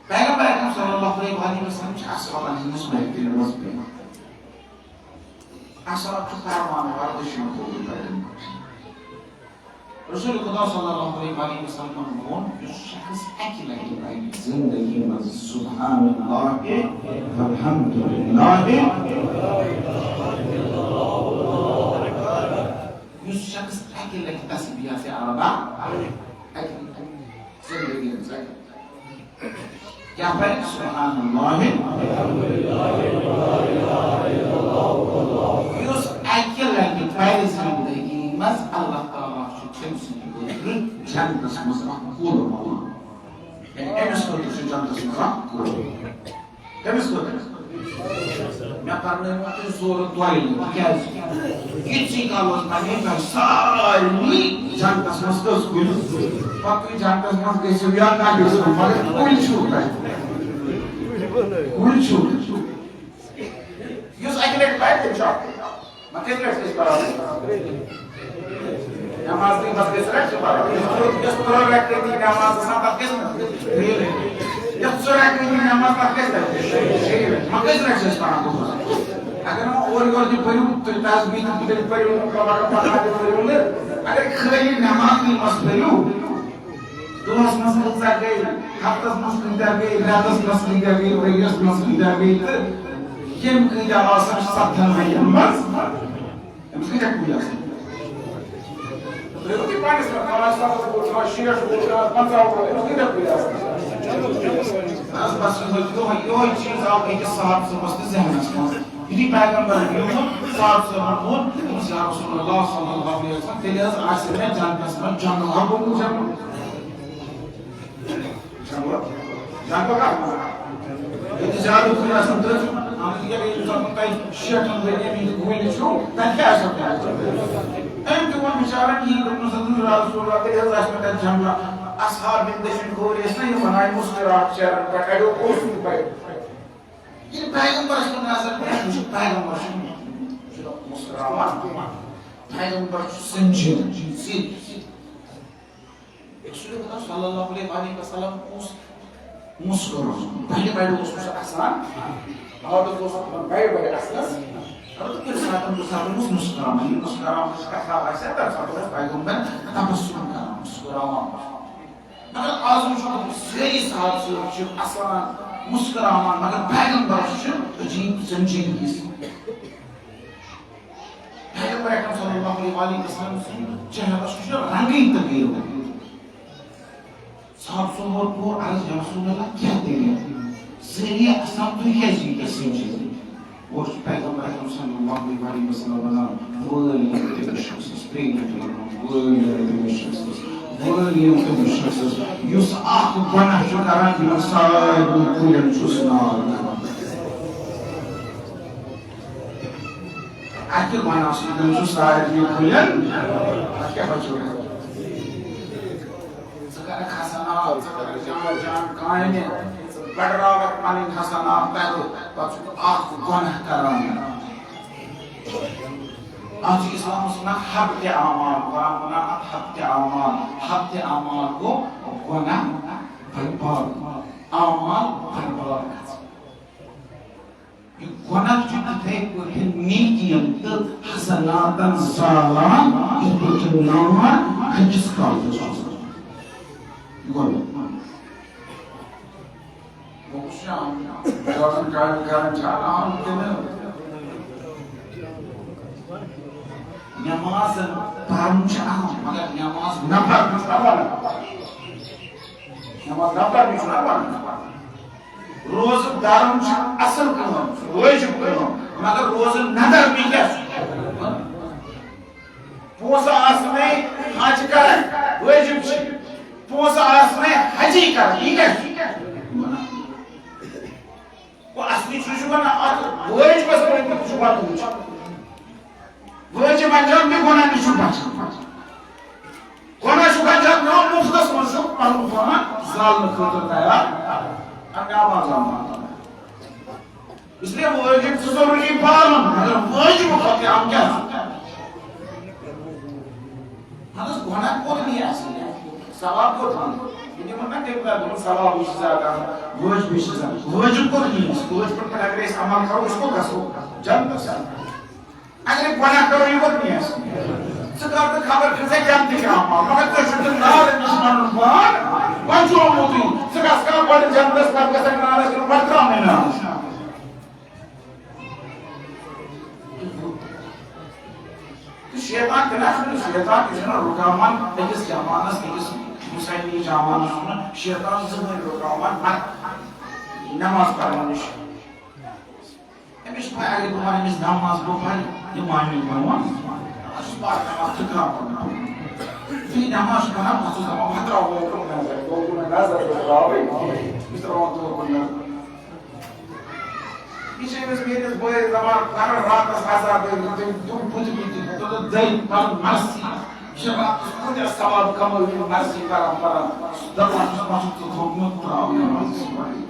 پیغمبر اکرم صلی اللہ علیہ وآلہ وسلم چھِ اصحابن ہٕنٛدِس محفِلہِ منٛز بِہِتھ۔ اصحاب چھِ فرمان بردٲری ہُنٛد پیغمبر۔ رسول خدا صلی اللہ علیہ وآلہ وسلمن ووٚن، یُس شخص اکہِ لٹہِ پرِ زندگی منٛز سبحان اللہ والحمد للہ، یُس شخص اکہِ لٹہِ تسبیح سے اربع، اکہِ لٹہِ زندگی منٛز اکہِ لٹہِ۔ کیٛاہ پَرِ؟ سبحان اللہ۔ یُس اَکہِ لَٹہِ پَرِ زِندگی منٛز، اللہ تعالیٰ چھُ تٔمۍ سٕنٛدِ خٲطرٕ جنتَس منٛز اَکھ کُل وَوان۔ یعنی أمِس خٲطرٕ چھُ جنتَس منٛز اَکھ کُل۔ کٔمِس خٲطرٕ؟ مےٚ پرنٲومو تُہۍ زورٕ دۄیہِ لَٹہِ۔ کیٛازِ؟ یِتھٕے کالَس بَنے تۄہہِ سارنٕے جنتَس منٛز کٔژ کُلۍ؟ پَتہٕ تُہۍ جنتَس منٛز گٔژھِو یا نہ گٔژھِو، مگر کُلۍ چھِو تۄہہِ۔ کُلۍ چھِو۔ یُس اَکہِ لَٹہِ پَرِ، تٔمِس چھُ اَکھ۔ وۄنۍ کٔژِ لَٹہِ چھِ أسۍ پَران؟ نماز تہِ، بس کٔژِ لَٹہِ چھِ پَران؟ یۄس ترٛےٚ رکعتی نماز آسان، تَتھ کٔژِ لَٹہِ؟ ترٛیٚیہِ لَٹہِ۔ یۄس ژٕ رکعتی نماز، تَتھ کٔژِ لَٹہِ؟ شیٚیہِ لَٹہِ۔ وۄنۍ کٔژِ لَٹہِ چھِ أسۍ پَران دۄہَس؟ اگر وۄنۍ اورٕ یورٕ تہِ پٔرِو، تُہۍ تسبیح تہِ پٔرِو، قرآن تہِ پٔرِو نہٕ، اگر خٲلی نمازٕے منٛز پٔرِو، دۄہَس منٛز کۭژاہ گٔے، ہفتَس منٛز کۭتیٛاہ گٔے، رٮ۪تَس منٛز کۭتیٛاہ گٔے، ؤریَس منٛز کۭتیٛاہ گٔے، تہٕ یِم کۭتیٛاہ آسَن سَتَن ؤرِیَن منٛز، أمِس کۭتیٛاہ کُلۍ آسَن؟ تُہۍ ؤنِو تُہۍ پنٛنِس منٛز، خۄداے صٲبَس وُچھ، شیٹھ وُچھ، پنٛژاہ وُچھ، أمِس کۭتیٛاہ کُلۍ آسَن؟ بَس، بَس، یِہوٚے، یِہوٚے، یِہوٚے چیٖز آو أکِس صاحب صٲبَس تہِ ذہنَس منٛز۔ یُتھُے پیغمبرَن یوٗت صاحب صٲبَن ووٚن، دوٚپُس، یا رسول اللہ صلی اللہ علیہ وسلم، تیٚلہِ حظ آسہِ مےٚ جنتَس منٛز جنگل۔ ہا، گوٚو جنگل۔ جنگل؟ جنگل کَتھ منٛز؟ ییٚتہِ زیادٕ کُلۍ آسَن تہٕ، اَہَن حظ، ییٚلہِ ییٚمہِ ساتہٕ تۄہہِ شیٹھَن ؤرِیَن ہِنٛدۍ کُلۍ چھِو، تَتہِ کیٛاہ آسیو تۄہہِ؟ أمۍ تہِ ووٚن بِچارَن یی، دوٚپنَس، حضور یا رسول اللہ، تیٚلہِ حظ آسہِ مےٚ تَتہِ جنگل۔ اصحاب یِم دٔچھِنۍ کھووُرۍ ٲسۍ نہ، یِم وَنان مُسکراہٹ چہرن پٮ۪ٹھ، اَڑیو اوس نہٕ پَے۔ ییٚلہِ پیغمبرس کُن نظر پیٚیہِ، وٕچھِو، پیغمبر چھُ، چھُ مسکراوان۔ پیغمبر چھُ سنجیدٕ، سیٖدٕ۔ رسول خدا صلی اللہ علیہ وآلہ وسلم اوس مسکراوان۔ بڑِ بڑِ اوس سُہ آسان، عادت اوس آسان بڑِ بڑِ اصلس۔ البتہ کُنہِ ساتہٕ، کُنہِ ساتہٕ اوس مسکراوان، یہِ مسکراونٕچ کتھا آسہِ ہا، تمہِ ساتہٕ اوس پیغمبر تبسم کران، مسکراوان۔ مگر آز وٕچھو، سٲری صحابہ صٲب چھِ اسان، مسکراوان، مگر پیغمبرس چھُ عجیب سنجیدگی سان۔ پیغمبر اکرم صلی اللہ علیہ وآلہ وسلم سُنٛد چہرس چھُ رنگٕے تبدیل گوٚمُت۔ صحابہ صٲبو کوٚر عرض، یا رسول اللہ، کیٛاہ دٔلیٖل؟ سٲری اسان، تُہۍ کیٛازِ ییٖتیٛاہ سنجیدٕ؟ اور چھُ پیغمبر اکرم صلی اللہ علیہ وسلم ونان، وٲلۍ یِم تٔمِس شخصس، ترٛیٚیِم لٹہِ ونان، وٲلۍ یِم تٔمِس شخصس، وٲلۍ یِم تٔمِس شخصس، یُس اکھ گۄناہ چھُ کران تِمن سارنٕے کُلٮ۪ن چھُس نار کران۔ اکہِ گۄناہ سۭتۍ چھُ سارنٕے کُلٮ۪ن، اَتھ کیٛاہ بچو؟ ژٕ کرکھ حسنات، ژٕ کرکھ جان جان کامہِ، ژٕ بڑراوکھ پنٕنۍ حسنات تتہِ، پتہٕ چھُکھ اکھ گۄناہ کران۔ اتھ چھُ اسلامس ونان حبط اعمال، قرآن ونان اتھ حبط اعمال، حبط اعمال گوٚو گۄناہ برباد، اعمال برباد گژھان۔ یہِ گۄناہ چھُ تِتھے پٲٹھۍ نیکین تہٕ حسناتن زالان، یِتھ پٲٹھۍ نار کھجِس کالس چھُ زالان۔ یہِ گۄناہ۔ بہٕ چھُس شام، زیادٕ کامہِ کران چھا عام کِنہٕ؟ نماز پرُن چھُ عام، مگر نماز نہ پرُن چھُ عام۔ نماز نہ پرٕنۍ چھُنہ پرٕنۍ۔ روزٕ درُن چھُ اصل کٲم، واجب کٲم، مگر روزٕ نہ درنٕے کیٛاہ چھُ؟ پونٛسہٕ آسنَے حج کرٕنۍ واجب چھِ، پونٛسہٕ آسنَے حجی کرٕنۍ، یہِ کیٛاہ چھُ؟ گوٚو اصلی چھُ، چھُ ونان اتھ واجبس پٮ۪ٹھ تہِ چھُ ودُن۔ واجب انجام تہِ گۄناہ نِش چھُ بچان۔ گۄناہ چھُ بچان، نہ مفتس منٛز چھُ پنُن پان زالنہٕ خٲطرٕ تیار۔ اَمہِ آواز آو۔ اس لیے واجب چھُ ضروٗری پالُن، مگر واجب کھۄتہٕ عام کیٛاہ چھُ؟ اہن حظ، گۄناہ کوٚت نِیہِ اَسہِ؟ ثواب کوٚت وَنہٕ؟ یہِ دِمو نہ تَمہِ دۄہ، دوٚپُن، ثوابٕے چھُ زیادٕ اَہَم، وٲجبٕے چھُ زیادٕ۔ وٲجب کوٚت نِیہِ اَسہِ؟ وٲجبَن پٮ۪ٹھ اگر أسۍ عمل کَرو، أسۍ کوٚت گژھو؟ جنتَس۔ اگر أسۍ گۄناہ کَرو، یہِ کوٚت نِیہِ اَسہِ؟ ژٕ کَر تہٕ خبر کۭژاہ جنتٕکۍ عمل، مگر ژےٚ چھُتھ نہٕ نارٕ نِش پَنُن پان بچومُتٕے۔ ژٕ گژھ کَر گۄڈٕ جنتَس، پَتہٕ گژھکھ نارَس کُن، پَتہٕ ترٛاونَے نارَس۔ تہٕ شیطان تہِ نہ چھُنہٕ، شیطان تہِ چھُنہٕ رُکاوان أکِس جوانَس، أکِس مُسلمانَس چھُنہٕ شیطان زٕہٕنۍ رُکاوان، نہ نماز پرنہٕ نِش۔ أمِس چھِ پَے، اگر بہٕ وَنہٕ أمِس نماز بہٕ پَرٕ، یہِ مانہِ نہٕ میون۔ اَتھ چھُس پَران نماز تہٕ کَران پَرُن۔ یُتھُے نماز چھُ پَران، بہٕ چھُس دَپان، وۄنۍ ترٛاوو اوکُن نظر، اوکُن نظر تہٕ ترٛاوٕے، بہٕ ترٛاوان توکُن نظر۔ یہِ چھِ أمِس میٛٲنِس بٲیِس دَپان، پَران راتَس عذاب، تٔمۍ دوٚپ، بہٕ تہِ، بہٕ تہِ، تہٕ دوٚپ، دٔے پَرُن مرثی۔ یہِ چھِ راتَس کۭتیٛاہ ثواب کَمٲوِتھ مرثی پَران، پَران۔ دَپان چھُس، پَتہٕ چھُکھ ژٕ تھوٚومُت ترٛاونہٕ مرثی پَرٕنۍ۔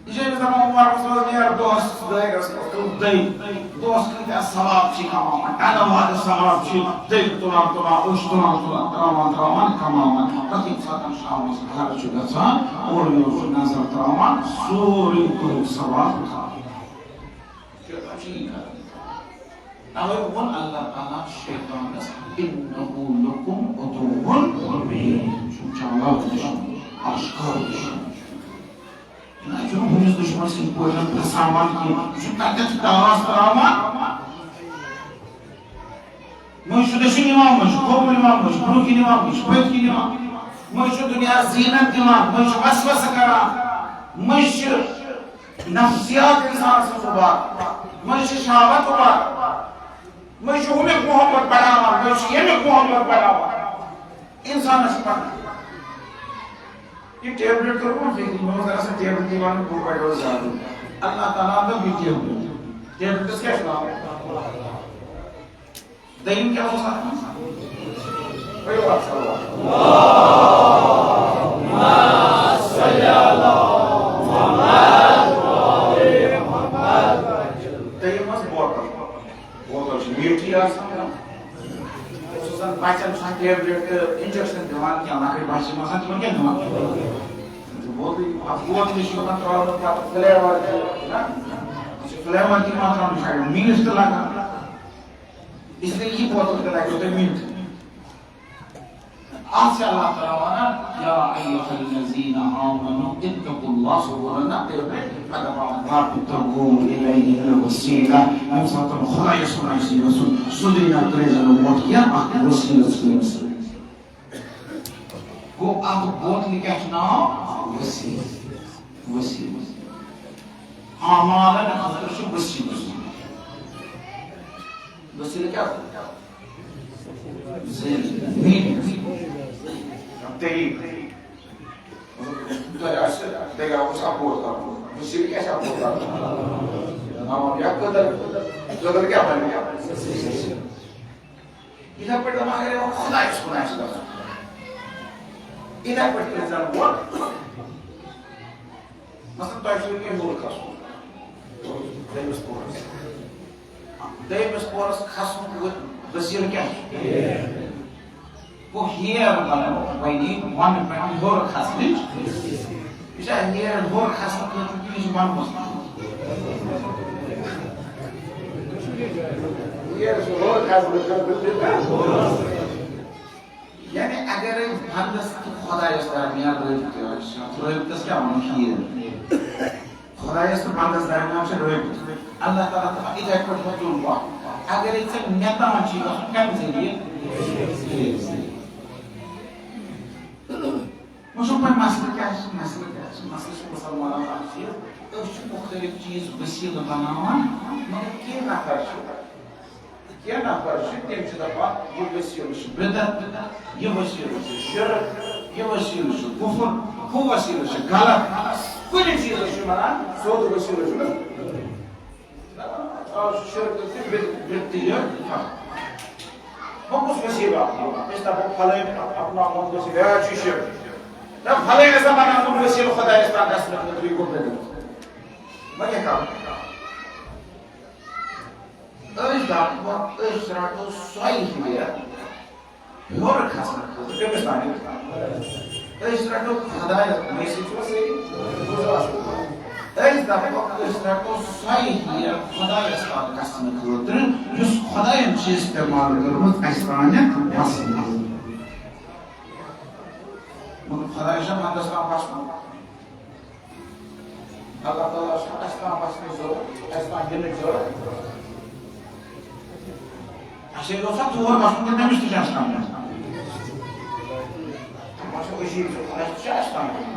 یہِ چھِ أمِس دَپان، عمر اوس نیر دۄہَس دٲیرَس منٛز تُل دٔے۔ دۄہَس کۭتیٛاہ ثواب چھِ کَماوان، ٹَنہٕ وادٕ ثواب چھِ دٔے تُلان، تُلان، أچھ تُلان، تُلان، ترٛاوان، ترٛاوان، کَماوان۔ پَتہٕ ییٚمہِ ساتہٕ شامَس گَرٕ چھُ گژھان، اورٕ یورٕ چھُ نظر ترٛاوان، سورُے دۄہُک ثواب تھاوان۔ شیطان چھُ یی کران۔ تَوَے ووٚن اللہ تعالیٰ شیطانَس، "إنه لكم عدو مبين"، چھُ چالاک دُشمن، آشکار دُشمن۔ نہ چھُنہٕ ہُمِس دُشمن سٕنٛدۍ پٲٹھۍ پھساوان کینٛہہ، یہِ چھُ تَتٮ۪تھ ٹاس ترٛاوان۔ مٔنٛزۍ چھُ دٔچھُن یِوان، مٔنٛزۍ چھُ کھووُر یِوان، مٔنٛزۍ چھُ برٛونٛہہ کِنۍ یِوان، مٔنٛزۍ چھُ پٔتۍ کِنۍ یِوان، مٔنٛزۍ چھُ دُنیا زیٖنت دِوان، مٔنٛزۍ چھُ وسوسہٕ کران، مٔنٛزۍ چھِ نفسیات اِنسان سٕنٛز اُباران، مٔنٛزۍ چھِ شہوت اُباران، مٔنٛزۍ چھُ ہُمیُک محبت بڑاوان، مٔنٛزۍ چھُ ییٚمیُک محبت بڑاوان۔ اِنسانَس چھُ پَتہ۔ یہِ ٹیبلِٹ کوٚر مےٚ فِکرِ، مےٚ اوس دَپان سۄ ٹیبلِٹ یِوان نہٕ بوٚڑ بَڑیو زیادٕ۔ اللہ تعالیٰ ہَن دوٚپ یہِ ٹیبلِٹ۔ ٹیبلِٹَس کیٛاہ چھُ ناو؟ دوٚیِم کیٛاہ اوس اَتھ منٛز؟ پٔرِو اَتھ سَلام۔ دوٚیِم ٲس بوتل۔ بوتل چھِ میٖٹھی آسان۔ یُس زَن بَچَن چھُ آسان ٹیبلِٹ تہٕ اِنجَکشَن دِوان کینٛہہ، لۄکٕٹۍ بَچہٕ چھِ آسان، تِمَن کیٛاہ دِوان؟ بوتلٕے، اَتھ بوتلہِ چھِ یِوان ترٛاونہٕ پَتہٕ فٕلیوَر تہِ، نہ؟ سلیمان تہِ ما ترٛاونہٕ چھُ اَتہِ میٖٹھ تہٕ لگان۔ اس لیے یہِ بوتل تہِ لگیو تۄہہِ میٖٹھ۔ اَتھ چھِ اللہ تعالیٰ وَنان، یا ایھا الذین آمنوا اتقوا اللہ، سُہ ووٚن نہ تیٚلہِ، فَقَالَ فَابْتَغُوا اِلَیْہِ الْوَسِیلَہ، ییٚمہِ ساتہٕ خۄدایَس کُن آسہِ یَژھُن، سیوٚدُے نہ ترٛٲیزِ نہٕ ووٹ کینٛہہ، اَتھ وسیلَس کُن۔ گوٚو اَتھ بوتلہِ کیٛاہ چھُ ناو؟ وسیلہٕ۔ وسیلہٕ۔ اعمالن خٲطرٕ چھُ وسیلہٕ ضروٗرت۔ وسیلہٕ کیٛاہ گوٚو؟ ذٔریعہٕ۔ طریٖقہٕ۔ تۄہہِ آسہِ دٔریاوَس اَپور تَرُن۔ وسیلہٕ کیٛاہ چھُ اَپور تَرُن؟ اَوا، یا کٔدٕل، کٔدٕل کیٛاہ بَنہِ؟ یِتھے پٲٹھۍ دَپان، اگر وۄنۍ خۄدایَس کُن آسہِ گژھُن، یِتھے پٲٹھۍ کٔرۍ زَن وۄنۍ، مثلاً، تۄہہِ چھُو یہِ ہیوٚر کھسُن، دوٚیمِس پوہرَس، دوٚیمِس پوہرَس کھسنُک وۄنۍ وسیٖلہٕ کیٛاہ چھُ؟ گوٚو ہیر بَنٲو وۄنۍ یہِ بۄنہٕ پٮ۪ٹھ ہیوٚر کھسنٕچ۔ یہِ چھا ہیر ہیوٚر کھسنہٕ خٲطرٕ کِنہٕ یہِ چھُ بۄنہٕ وَسنہٕ خٲطرٕ؟ ہیر چھُ ہیوٚر کھسنہٕ خٲطرٕ تہِ تہٕ۔ یعنی اگر أسۍ بندس تہٕ خۄدایس درمیان رٲبطہٕ آسہِ، رٲبطس کیٛاہ ونو؟ ہیر۔ خۄدایس تہٕ بندس درمیان چھُ رٲبطہٕ۔ اللہ تعالیٰ دپان، یِتھے پٲٹھۍ وۄتھ تُل وۄتھ۔ اگرے ژےٚ مےٚ تام چھُے گژھُن، کمہِ ذٔریعہٕ؟ ہیر ذٔریعہٕ۔ وۄنۍ چھُ وۄنۍ مسلہٕ کیٛاہ چھُ؟ مسلہٕ کیٛاہ چھُ؟ مسلہٕ چھُ مُسلمانن اکھ چیٖز، أسۍ چھِ مُختٔلِف چیٖز وسیٖلہٕ بناوان، مگر کینٛہہ نفر چھِ، کینٛہہ نفر چھِ، تِم چھِ دپان، یہِ وسیٖلہٕ چھُ بدعت، یہِ وسیٖلہٕ چھُ شرک، یہِ وسیٖلہٕ چھُ کفر، ہُہ وسیٖلہٕ چھُ غلط۔ کُنہِ چیٖزس چھِ ونان، سیوٚد وسیٖلہٕ چھُنہٕ۔ آز چھُ شرک تہِ بد-، بدعتی یہِ۔ وۄنۍ کُس وسیٖلہٕ اپناوان؟ أسۍ دپو، فلٲنۍ اپناوان وسیٖلہٕ، یہِ حظ چھُ شرک۔ نہ، فلٲنۍ ہسا بناوُن وسیٖلہٕ خۄدایس تام گژھنہٕ خٲطرٕ، یہِ گوٚو بدعت۔ وۄنۍ کیٛاہ کرو؟ أسۍ دَپو، أسۍ رَٹو سۄے ہِویہ ہیوٚر کھسنہٕ خٲطرٕ۔ کٔمِس تام؟ أسۍ رَٹو خۄدایَس، مےٚ سۭتۍ چھُوا سٲری؟ أسۍ دَپو، أسۍ رَٹو سۄے ہِویہ خۄدایَس تام گژھنہٕ خٲطرٕ، یُس خۄدایَن چھِ استعمال کٔرمٕژ اَسہِ تامَتھ وَسنہٕ خٲطرٕ۔ مگر خۄدایَس چھا وَندَس تام وَسُن؟ اللہ تعالیٰ چھُ اَسہِ تام وَسنٕچ ضروٗرت، اَسہِ تام یِنٕچ ضروٗرت۔ اَسہِ اوس اَتھ تور وَسُن، تہٕ تٔمِس تہِ چھُ اَسہِ تام وَسُن۔ وۄنۍ چھُ عجیٖب، چھُ اَسہِ تہِ چھُ اَسہِ تام وَسُن۔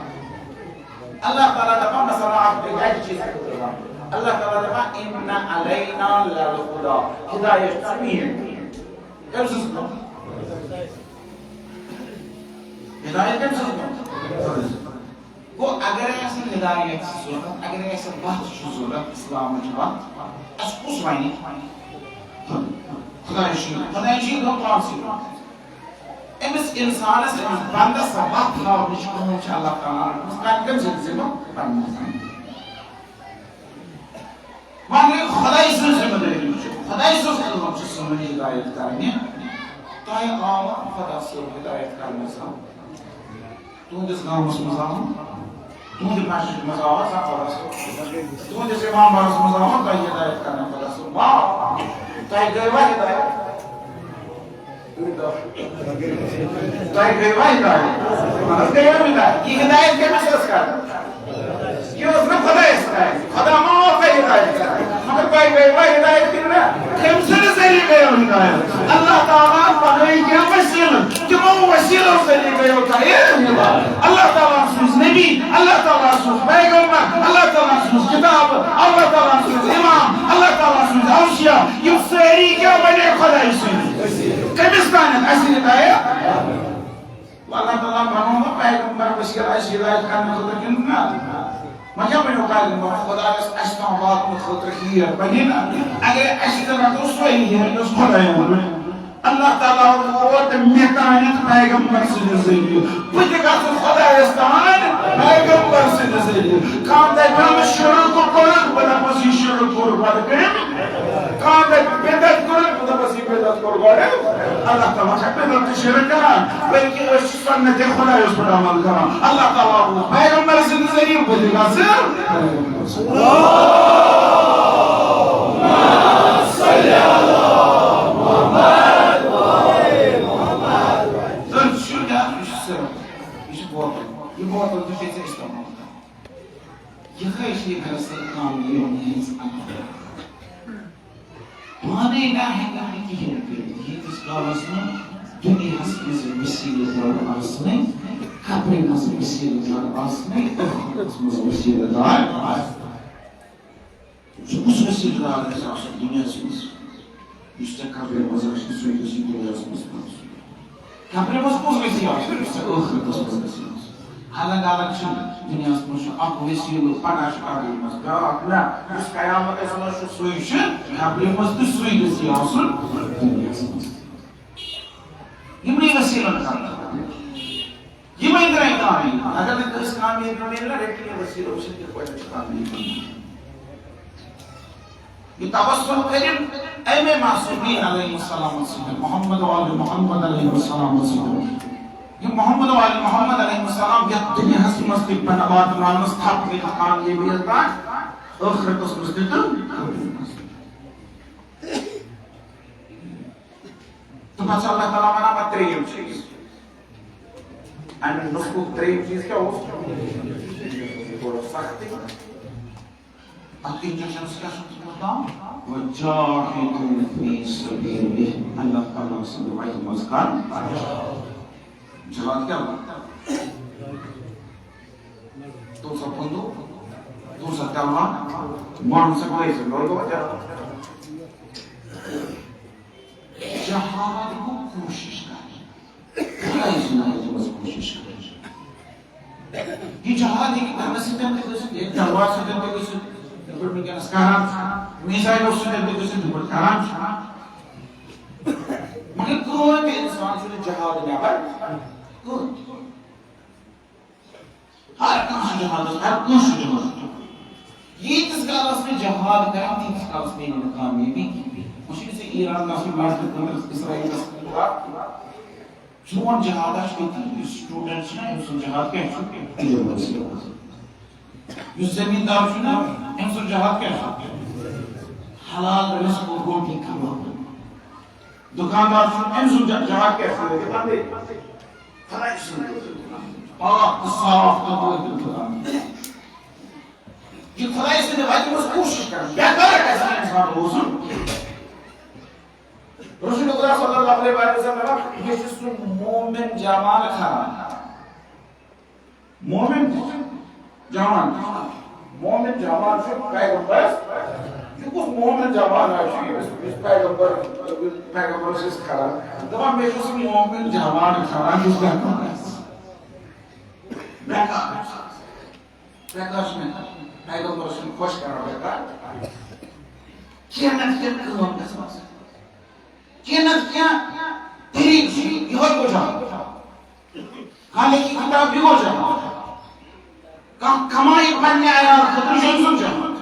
اللہ تعالیٰ دَپان، مثلاً، اَکھ بیٚیہِ اَکہِ چیٖزٕ خٲطرٕ وَنہٕ۔ اللہ تعالیٰ دَپان، "إِنَّ عَلَيْنَا لَلْهُدَىٰ"، ہدایت چھِ میٛٲنۍ۔ کٔمۍ سٕنٛز کٲم؟ ہدایت کٔمۍ سٕنٛز کٲم؟ خۄدایَس۔ گوٚو، اگرے اَسہِ ہدایت چھِ ضوٚرَتھ، اگرے اَسہِ وَتھ چھِ ضوٚرَتھ، اِسلامٕچ وَتھ، اَسہِ کُس وَنہِ؟ خۄداے چھُ، خۄداے چھُ یہِ دۄہ پانسٕے۔ أمِس اِنسانَس، أمِس بندَس وَتھ ہاونٕچ کٲم چھِ اللہ تعالیٰ ہَن کٔرمٕژ۔ کَمہِ، کٔمۍ سٕنٛدِ ذِمہٕ؟ پنٛنہِ ذِمہٕ۔ وۄنۍ گٔے خۄداے سٕنٛز ذِمہٕ دٲری چھِ، خۄداے سٕنٛز کٲم چھِ سٲنۍ ہدایت کَرٕنہِ۔ تۄہہِ آوٕ خۄدا صٲب ہدایت کَرنَس تام۔ تُہنٛدِس گامَس منٛز آو، تُہنٛدِ مسجد منٛز آو، سا خۄدا صٲب۔ تُہنٛدِس امام باڑس منٛز آو، تۄہہِ ہدایت کرنہٕ خۄدا صٲب۔ واہ، تۄہہِ گٔیوا ہدایت؟ تۄہہِ گٔیوا ہدایت؟ مگر گٔیو ہدایت۔ یہِ ہدایت کٔمِس ٲس کرٕنۍ؟ یہِ ٲس نہٕ خۄدایَس کرٕنۍ۔ خۄدا ما اوس تۄہہِ ہدایت کرٕنۍ؟ مگر تۄہہِ گٔیوا ہدایت کِنہٕ نہ؟ کٔمۍ سٕنٛدِ ذٔریعہٕ گٔیو ہدایت؟ اللہ تعالیٰ ہن بنٲوۍ کینٛہہ وسیٖلہٕ۔ تِمو وسیٖلو ذٔریعہٕ گٔیو تۄہہِ ہدایت۔ اللہ تعالیٰ سوٗز نبی، اللہ تعالیٰ سوٗز پیغمبر، اللہ تعالیٰ سوٗز کتاب، اللہ تعالیٰ سوٗز امام، اللہ تعالیٰ سوٗز اوصیاء۔ یِم سٲری کیٛاہ بنے؟ خۄداے سٕنٛدۍ۔ کٔمِس تانٮ۪تھ؟ اَسہِ ہدایت۔ اللہ تعالیٰ بنوو پیغمبر وسیٖلہٕ اَسہِ ہدایت کرنہٕ خٲطرٕ کِنہٕ نہ؟ وۄنۍ کیٛاہ بنیو پیغمبر؟ خۄدایَس اَسہِ تام واتنہٕ خٲطرٕ ہیر بنے نہ؟ اگرے اَسہِ تہِ رَٹو سۄے ہیر، یۄس خۄدایَن رٔٹ۔ اللہ تعالیٰ ووت مےٚ تانٮ۪تھ پیغمبر سٕنٛدِ ذٔریعہٕ۔ بہٕ تہِ گژھٕ خۄدایَس تام پیغمبر سٕنٛدِ ذٔریعہٕ۔ کانٛہہ دَپہِ، "مےٚ شُرُک کوٚرُکھ"، بہٕ دَپَس، "یہِ شُرُک کوٚر گۄڈٕ کٔمۍ؟" کانٛہہ دَپہِ، "بدعت کوٚرُکھ"، بہٕ دَپَس، "یہِ بدعت کوٚر گۄڈٕ اللہ تعالیٰ"۔ چھا بدعت تہٕ شِرک کران؟ بلکہِ أسۍ چھِ سنتِ خۄدایَس پٮ۪ٹھ عمل کران۔ اللہ تعالیٰ ووت پیغمبر سٕنٛدِ ذٔریعہٕ، بہٕ تہِ گژھٕ۔ أڑۍ چھِ یا یہِ چھُ صرف، یہِ چھُ بوتل، یہِ بوتل تہِ چھِ أسۍ استعمال کران۔ یِہوٚے چھِ یہِ دراصل کامیٲبی ہٕنٛز علامت۔ پانے نہ ہٮ۪کان کِہیٖنۍ کٔرِتھ، ییٖتِس کالس نہٕ دُنیاہس منٛز وسیلہٕ دار آسنٕے، قبرِ منٛز وسیلہٕ دار آسنٕے، ٲخرتس منٛز وسیلہٕ دار آسنٕے۔ سُہ کُس وسیلہٕ دار گژھِ آسُن دُنیاہس منٛز؟ یُس ژےٚ قبرِ منٛز آسہِ، سُے گژھِ دُنیاہس منٛز آسُن۔ قبرِ منٛز کُس گژھِ آسُن؟ یُس ژےٚ ٲخرتس منٛز گژھِ آسُن۔ الگ الگ چھُ دُنیاہس منٛز چھُ اکھ وسیلہٕ، پگاہ چھُ قبرِ منٛز بیٛاکھ۔ نہ، یُس قیامتس منٛز چھُ، سُے چھُ قبرِ منٛز تہٕ سُے گژھِ آسُن دُنیاہس منٛز۔ یِمنٕے وسیلن کرنہٕ۔ یِمے درٛاے کامیٲبی۔ اگر نہٕ کٲنٛسہِ کامیٲبی میلہِ نہ، رٔٹِو یہِ وسیلہٕ، وٕچھِو کِتھ پٲٹھۍ چھِ کامیٲبی۔ یہِ توسل کٔرِو اَمے معصومین علیہ السلام سۭتۍ، محمد و آل محمد علیہ السلام سۭتۍ۔ یہِ محمد و آل محمد علیہ السلام یَتھ دُنیاہَس منٛز تہِ پناہ واتناونَس تھپھ گٔے تہٕ کامیٲبی یَتھ تام ٲخرتَس منٛز تہِ تہٕ قبرِ منٛز تہِ۔ تہٕ پتہٕ چھُ اللہ تعالیٰ وَنان پتہٕ ترٛیٚیِم چیٖز۔ اَمہِ نسخُک ترٛیٚیِم چیٖز کیٛاہ اوس؟ یہِ کوٚر سختی۔ اَتھ اِنجَکشَنَس کیٛاہ چھُ تھوٚمُت ناو؟ وَجَاهِدُوا فِي سَبِيلِهِ۔ اللہ تعالیٰ سٕنٛدِ وَتہِ منٛز کر جہاد۔ کیٛاہ گوٚو؟ تُل سا بندوٗق، تُل سا تلوار، وَن سا گۄڈَے ژٕ، گۄڈٕ گوٚو جہاد۔ جہاد گوٚو کوٗشِش کَرٕنۍ۔ خۄدایہِ سٕنٛدِ وَتہِ منٛز کوٗشِش کَرٕنۍ۔ یہِ جہاد ہیٚکہِ گنہٕ سۭتۍ تہِ گٔژھِتھ، یہِ ہیٚکہِ تلوار سۭتۍ تہِ گٔژھِتھ، یِتھ پٲٹھۍ وٕنکیٚنَس کران چھِ، میٖزایلو سۭتۍ تہِ گٔژھِتھ، یِتھ پٲٹھۍ کران چھِ۔ مگر کٕہٕنۍ تہِ اِنسان چھُنہٕ جہاد نٮ۪بر کٕہٕنۍ تہِ۔ ہر کانٛہہ چھُ جہادس، ہر کانٛہہ چھُ جہاد۔ ییٖتِس کالس نہٕ جہاد کرن، تیٖتِس کالس میلہِ نہٕ کامیٲبی کِہیٖنۍ۔ وۄنۍ چھُنہٕ ژےٚ ایران گژھُن، لڑکہٕ خٲطرٕ، اسرائیل گژھُن، چون جہاد آسہِ أتی۔ یُس student چھُنہ، أمۍ سُنٛد جہاد کیٛاہ چھُ؟ علم حٲصِل۔ یُس زٔمیٖندار چھُنہ، أمۍ سُنٛد جہاد کیٛاہ چھُ؟ حلال رزق و روٹی کماوُن۔ دُکاندار چھُ، أمۍ سُنٛد جہ-، جہاد کیٛاہ چھُ؟ خۄداے سُنٛد۔ پاک تہٕ صاف تہٕ بٲطِل خۄدا۔ یہِ خۄداے سٕنٛدِ وَتہِ منٛز کوٗشِش کَرٕنۍ۔ بیکار گژھِ نہٕ اِنسان روزُن۔ رسول خدا صلی اللہ علیہ وسلم دپان، یہِ چھُ سُہ مومن جوان خران۔ مومن جوان۔ مومن جوان چھُ پیغمبرس۔ یہِ کُس مومن جوان حظ چھُ، ییٚمِس، یُس پیغمبر، پیغمبرس أسۍ خران؟ دپان، مےٚ چھُ سُہ مومن جوان خران، یُس پیغمبرس۔ بیکار۔ بیکار چھُ مےٚ پیغمبر سُنٛد خۄش کران بیکار۔ کینٛہہ نتہٕ کینٛہہ کٲم گژھِ آسٕنۍ۔ کینٛہہ نتہٕ کینٛہہ طریٖقہٕ چھُ یِہوٚے وجہ۔ کانٛہہ لیکھِ کِتاب، یہِ گوٚو جمع۔ کانٛہہ کمایہِ پننہِ عیال خٲطرٕ، یہِ چھُ أمۍ سُنٛد جمع۔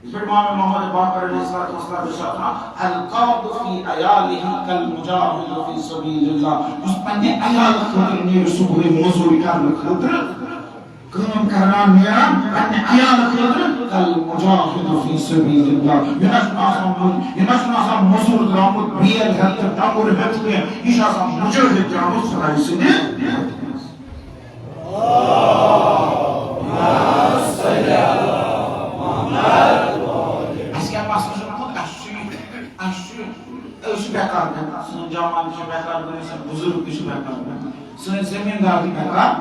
یِتھ پٲٹھۍ امام محمد باقر علیہ الصلوۃ والسلام چھُ فرماوان، "القابض فی عیالہ کالمجاہد فی سبیل اللہ"، یُس پننہِ عیالہٕ خٲطرٕ نیرِ صبحٲے مٔزوٗرۍ کرنہٕ خٲطرٕ، کٲم کران نیران پننہِ عیالہٕ خٲطرٕ، کالمجاہد فی سبیل اللہ، یہِ نہ چھُنہٕ آسان مٔزوٗر، یہِ نہ چھُنہٕ آسان مٔزوٗر درٛامُت بیل ہٮ۪تھ تہٕ ٹۄنٛگُر ہٮ۪تھ کینٛہہ، یہِ چھُ آسان مُجٲہِد درٛامُت خۄدایہِ سٕنٛدِ وَتہِ منٛز۔ اَسہِ کیٛاہ مسلہٕ چھُ گوٚمُت؟ اَسہِ چھُ یہِ، اَسہِ چھُ، أسۍ چھِ بیکار گٔمٕتۍ۔ سٲنۍ جوان چھِ بیکار گٔمٕتۍ، سٲنۍ بُزرگ تہِ چھِ بیکار گٔمٕتۍ، سٲنۍ زٔمیٖندار چھِ بیکار۔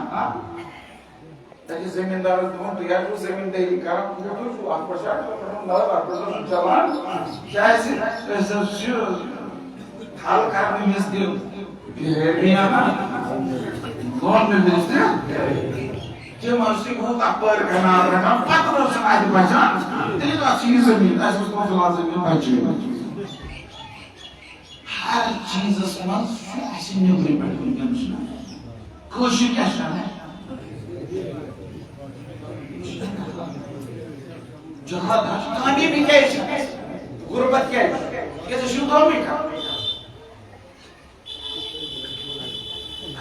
تَتہِ چھِ زٔمیٖندارَس دوٚپمُت، "تُہۍ حظ چھِو زٔمیٖندٲری کران، کوٗتاہ چھُو اَتھ پٮ۪ٹھ شک؟" دوٚپُن، "مطلب، اَتھ پٮ۪ٹھ اوس نہٕ چلان، کیٛازِ أسۍ حظ چھِ تھل کرنہٕ وِزِ تہِ بِہٲرۍ نیران، لوننہٕ وِزِ تہِ تِم حظ چھِ گوٚو تَپٲرۍ کَنال رَٹان، پَتہٕ نہ حظ چھُنہٕ اَتہِ بَچان، تیٚلہِ کَتھ چھِ یہِ زٔمیٖن؟ اَسہِ اوس نہٕ فِلحال زٔمیٖن بَچٲومٕژ۔" ہر چیٖزَس منٛز چھُ اَسہِ نیٚبرٕ پٮ۪ٹھ وٕنکیٚنَس چھُنہٕ۔ کٲشِر کیٛاہ چھِ وَنان؟ جہاد حظ۔ کامیٲبی کیٛازِ چھِ؟ غُربت کیٛازِ چھِ؟ تِکیٛازِ أسۍ چھِنہٕ کٲمٕے کران۔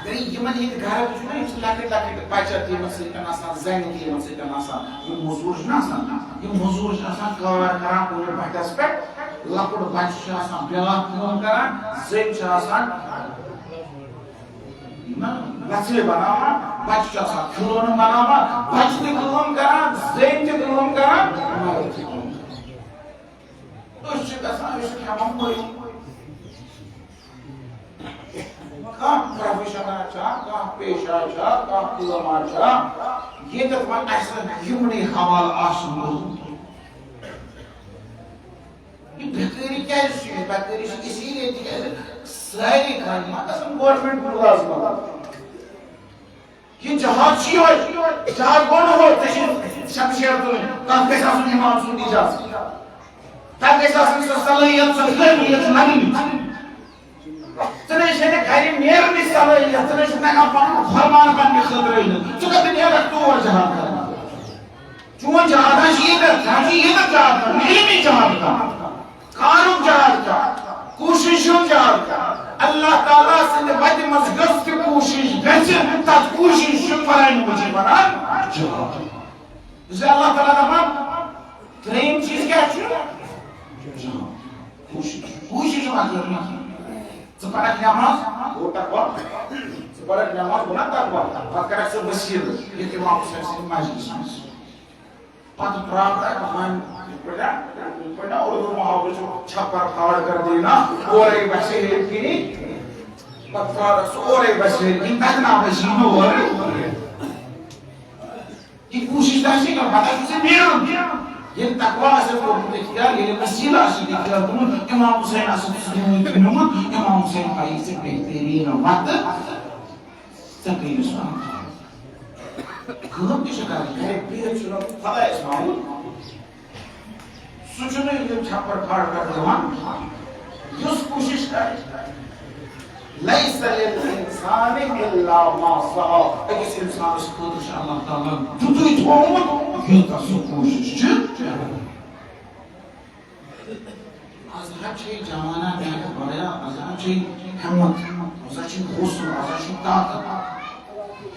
اگر یِم یِمن ہٕنٛدۍ گرٕ وٕچھِو نا، یِم چھِ لۄکٕٹۍ لۄکٕٹۍ بچت یِمن سۭتۍ آسان، زنہِ تہِ یِمن سۭتۍ آسان۔ یِم مٔزوٗر چھِنہ آسان، یِم مٔزوٗر چھِ آسان کار کران کُنہِ بٹھس پٮ۪ٹھ، لۄکُٹ بچہٕ چھُ آسان بیٛاکھ کٲم کران، زٔنۍ چھِ آسان نہ وژھلہِ بناوان، بچہٕ چھُ آسان کھلونہٕ بناوان، بچہٕ تہِ کٲم کران، زٔنۍ تہِ کٲم کران، مردٕ تہِ کٲم کران۔ أسۍ چھِ گژھان، أسۍ چھِ کھٮ۪وان مٔلۍ۔ کانٛہہ پروفیشنا چھا، کانٛہہ پیشہ چھا، کانٛہہ کٲما چھا، ییٚتٮ۪تھ وۄنۍ اَسہِ یِمنٕے حوالہٕ آسُن گوٚمُت۔ یہِ بے کٲری کیٛازِ چھِ؟ یہِ بے کٲری چھِ اسی لیے تِکیٛازِ سارے کامہِ ما گژھن گورنمنٹ مُلازمت۔ یہِ جہاد چھُ یِہوٚے۔ جہاد گوٚو نہٕ ہُہ، ژےٚ چھِ شمشیر تُلٕنۍ، تَتھ گژھِ آسُن اِمام سُنٛد اِجازت۔ تَتھ گژھِ آسٕنۍ سۄ صلٲحیت، سۄ قٲبلیت لَگٕنۍ۔ ژٕ نَے چھےٚ نہٕ گَرِ نیرنٕچ صلٲحیت، ژٕ نَے چھُکھ نہٕ ہٮ۪کان پَنُن فرمان پنٛنہِ خٲطرٕ أنِتھ۔ ژٕ کَتہِ نیرَکھ تور جہاد کَرنہِ؟ چون جہاد ہا چھُ ییٚتٮ۪تھ، ژٕ ہا چھُکھ ییٚتٮ۪تھ جہاد کَران، علمی جہاد کَران۔ قانون جہاد کَران، کوٗشِش ہُنٛد جہاد کَران۔ اللہ تعالیٰ سٕنٛدِ وَتہِ منٛز یۄس تہِ کوٗشِش گژھِ، تَتھ کوٗشِش چھُ قرآنِ مجیٖد وَنان جہاد۔ یُس اللہ تعالیٰ دَپان، ترٛیٚیِم چیٖز کیٛاہ چھُ؟ جہاد۔ کوٗشِش، کوٗشِش مہ کٔر نہٕ کینٛہہ۔ ژٕ پَرَکھ نٮ۪ماز، گوٚو تقویٰ۔ ژٕ پَرَکھ نٮ۪ماز، گوٚو نا تقویٰ۔ پَتہٕ کَرَکھ ژٕ وسیٖلہٕ، ییٚتہِ اِمام حُسین سٕنٛدِ مجلسہِ منٛز۔ پتہٕ ترٛاو تۄہہِ کہانی، یِتھ پٲٹھۍ، یِتھ پٲٹھۍ اُردو محاورٕ چھُ، چھپر پھاڑ کر دینا، اورَے وَسہِ ہیٚرِ کِنی، پتہٕ پھاڑَکھ سُہ اورَے وَسہِ ہیٚرِ کِنی، تَتہِ نا وَسہِ یہِ نہٕ اورٕ۔ یہِ کوٗشِش تہِ آسہِ کَرٕنۍ، پتہٕ آسہِ ژےٚ نیرُن۔ ییٚلہِ تقویٰ آسہِ کوٚرمُت اختیار، ییٚلہِ وسیٖلہٕ آسہِ اختیار کوٚرمُت، اِمام حُسین آسہِ سُہ نیوٗمُت، اِمام حُسین ہایہِ ژےٚ بہتریٖن وَتہٕ۔ ژےٚ کٔرِو سُہ اَنُن۔ کٲم تہِ چھِ کَرٕنۍ، گَرِ بِہِتھ چھُنہٕ خۄدایَس مانُن۔ سُہ چھُنہٕ یِم چھَپَر پھاڑ کَرنہٕ دِوان۔ یُس کوٗشِش کَرِ، لَیسَ لِلْإِنسَانِ إِلَّا مَا سَعَى۔ أکِس اِنسانَس خٲطرٕ چھُ اللہ تعالیٰ ہَن تیُتُے تھوٚومُت، یوٗتاہ سُہ کوٗشِش چھُ۔ از حظ چھے جوانہ میانہِ بڑیا، از حظ چھے ہمت، از حظ چھے حوصلہٕ، از حظ چھے طاقت۔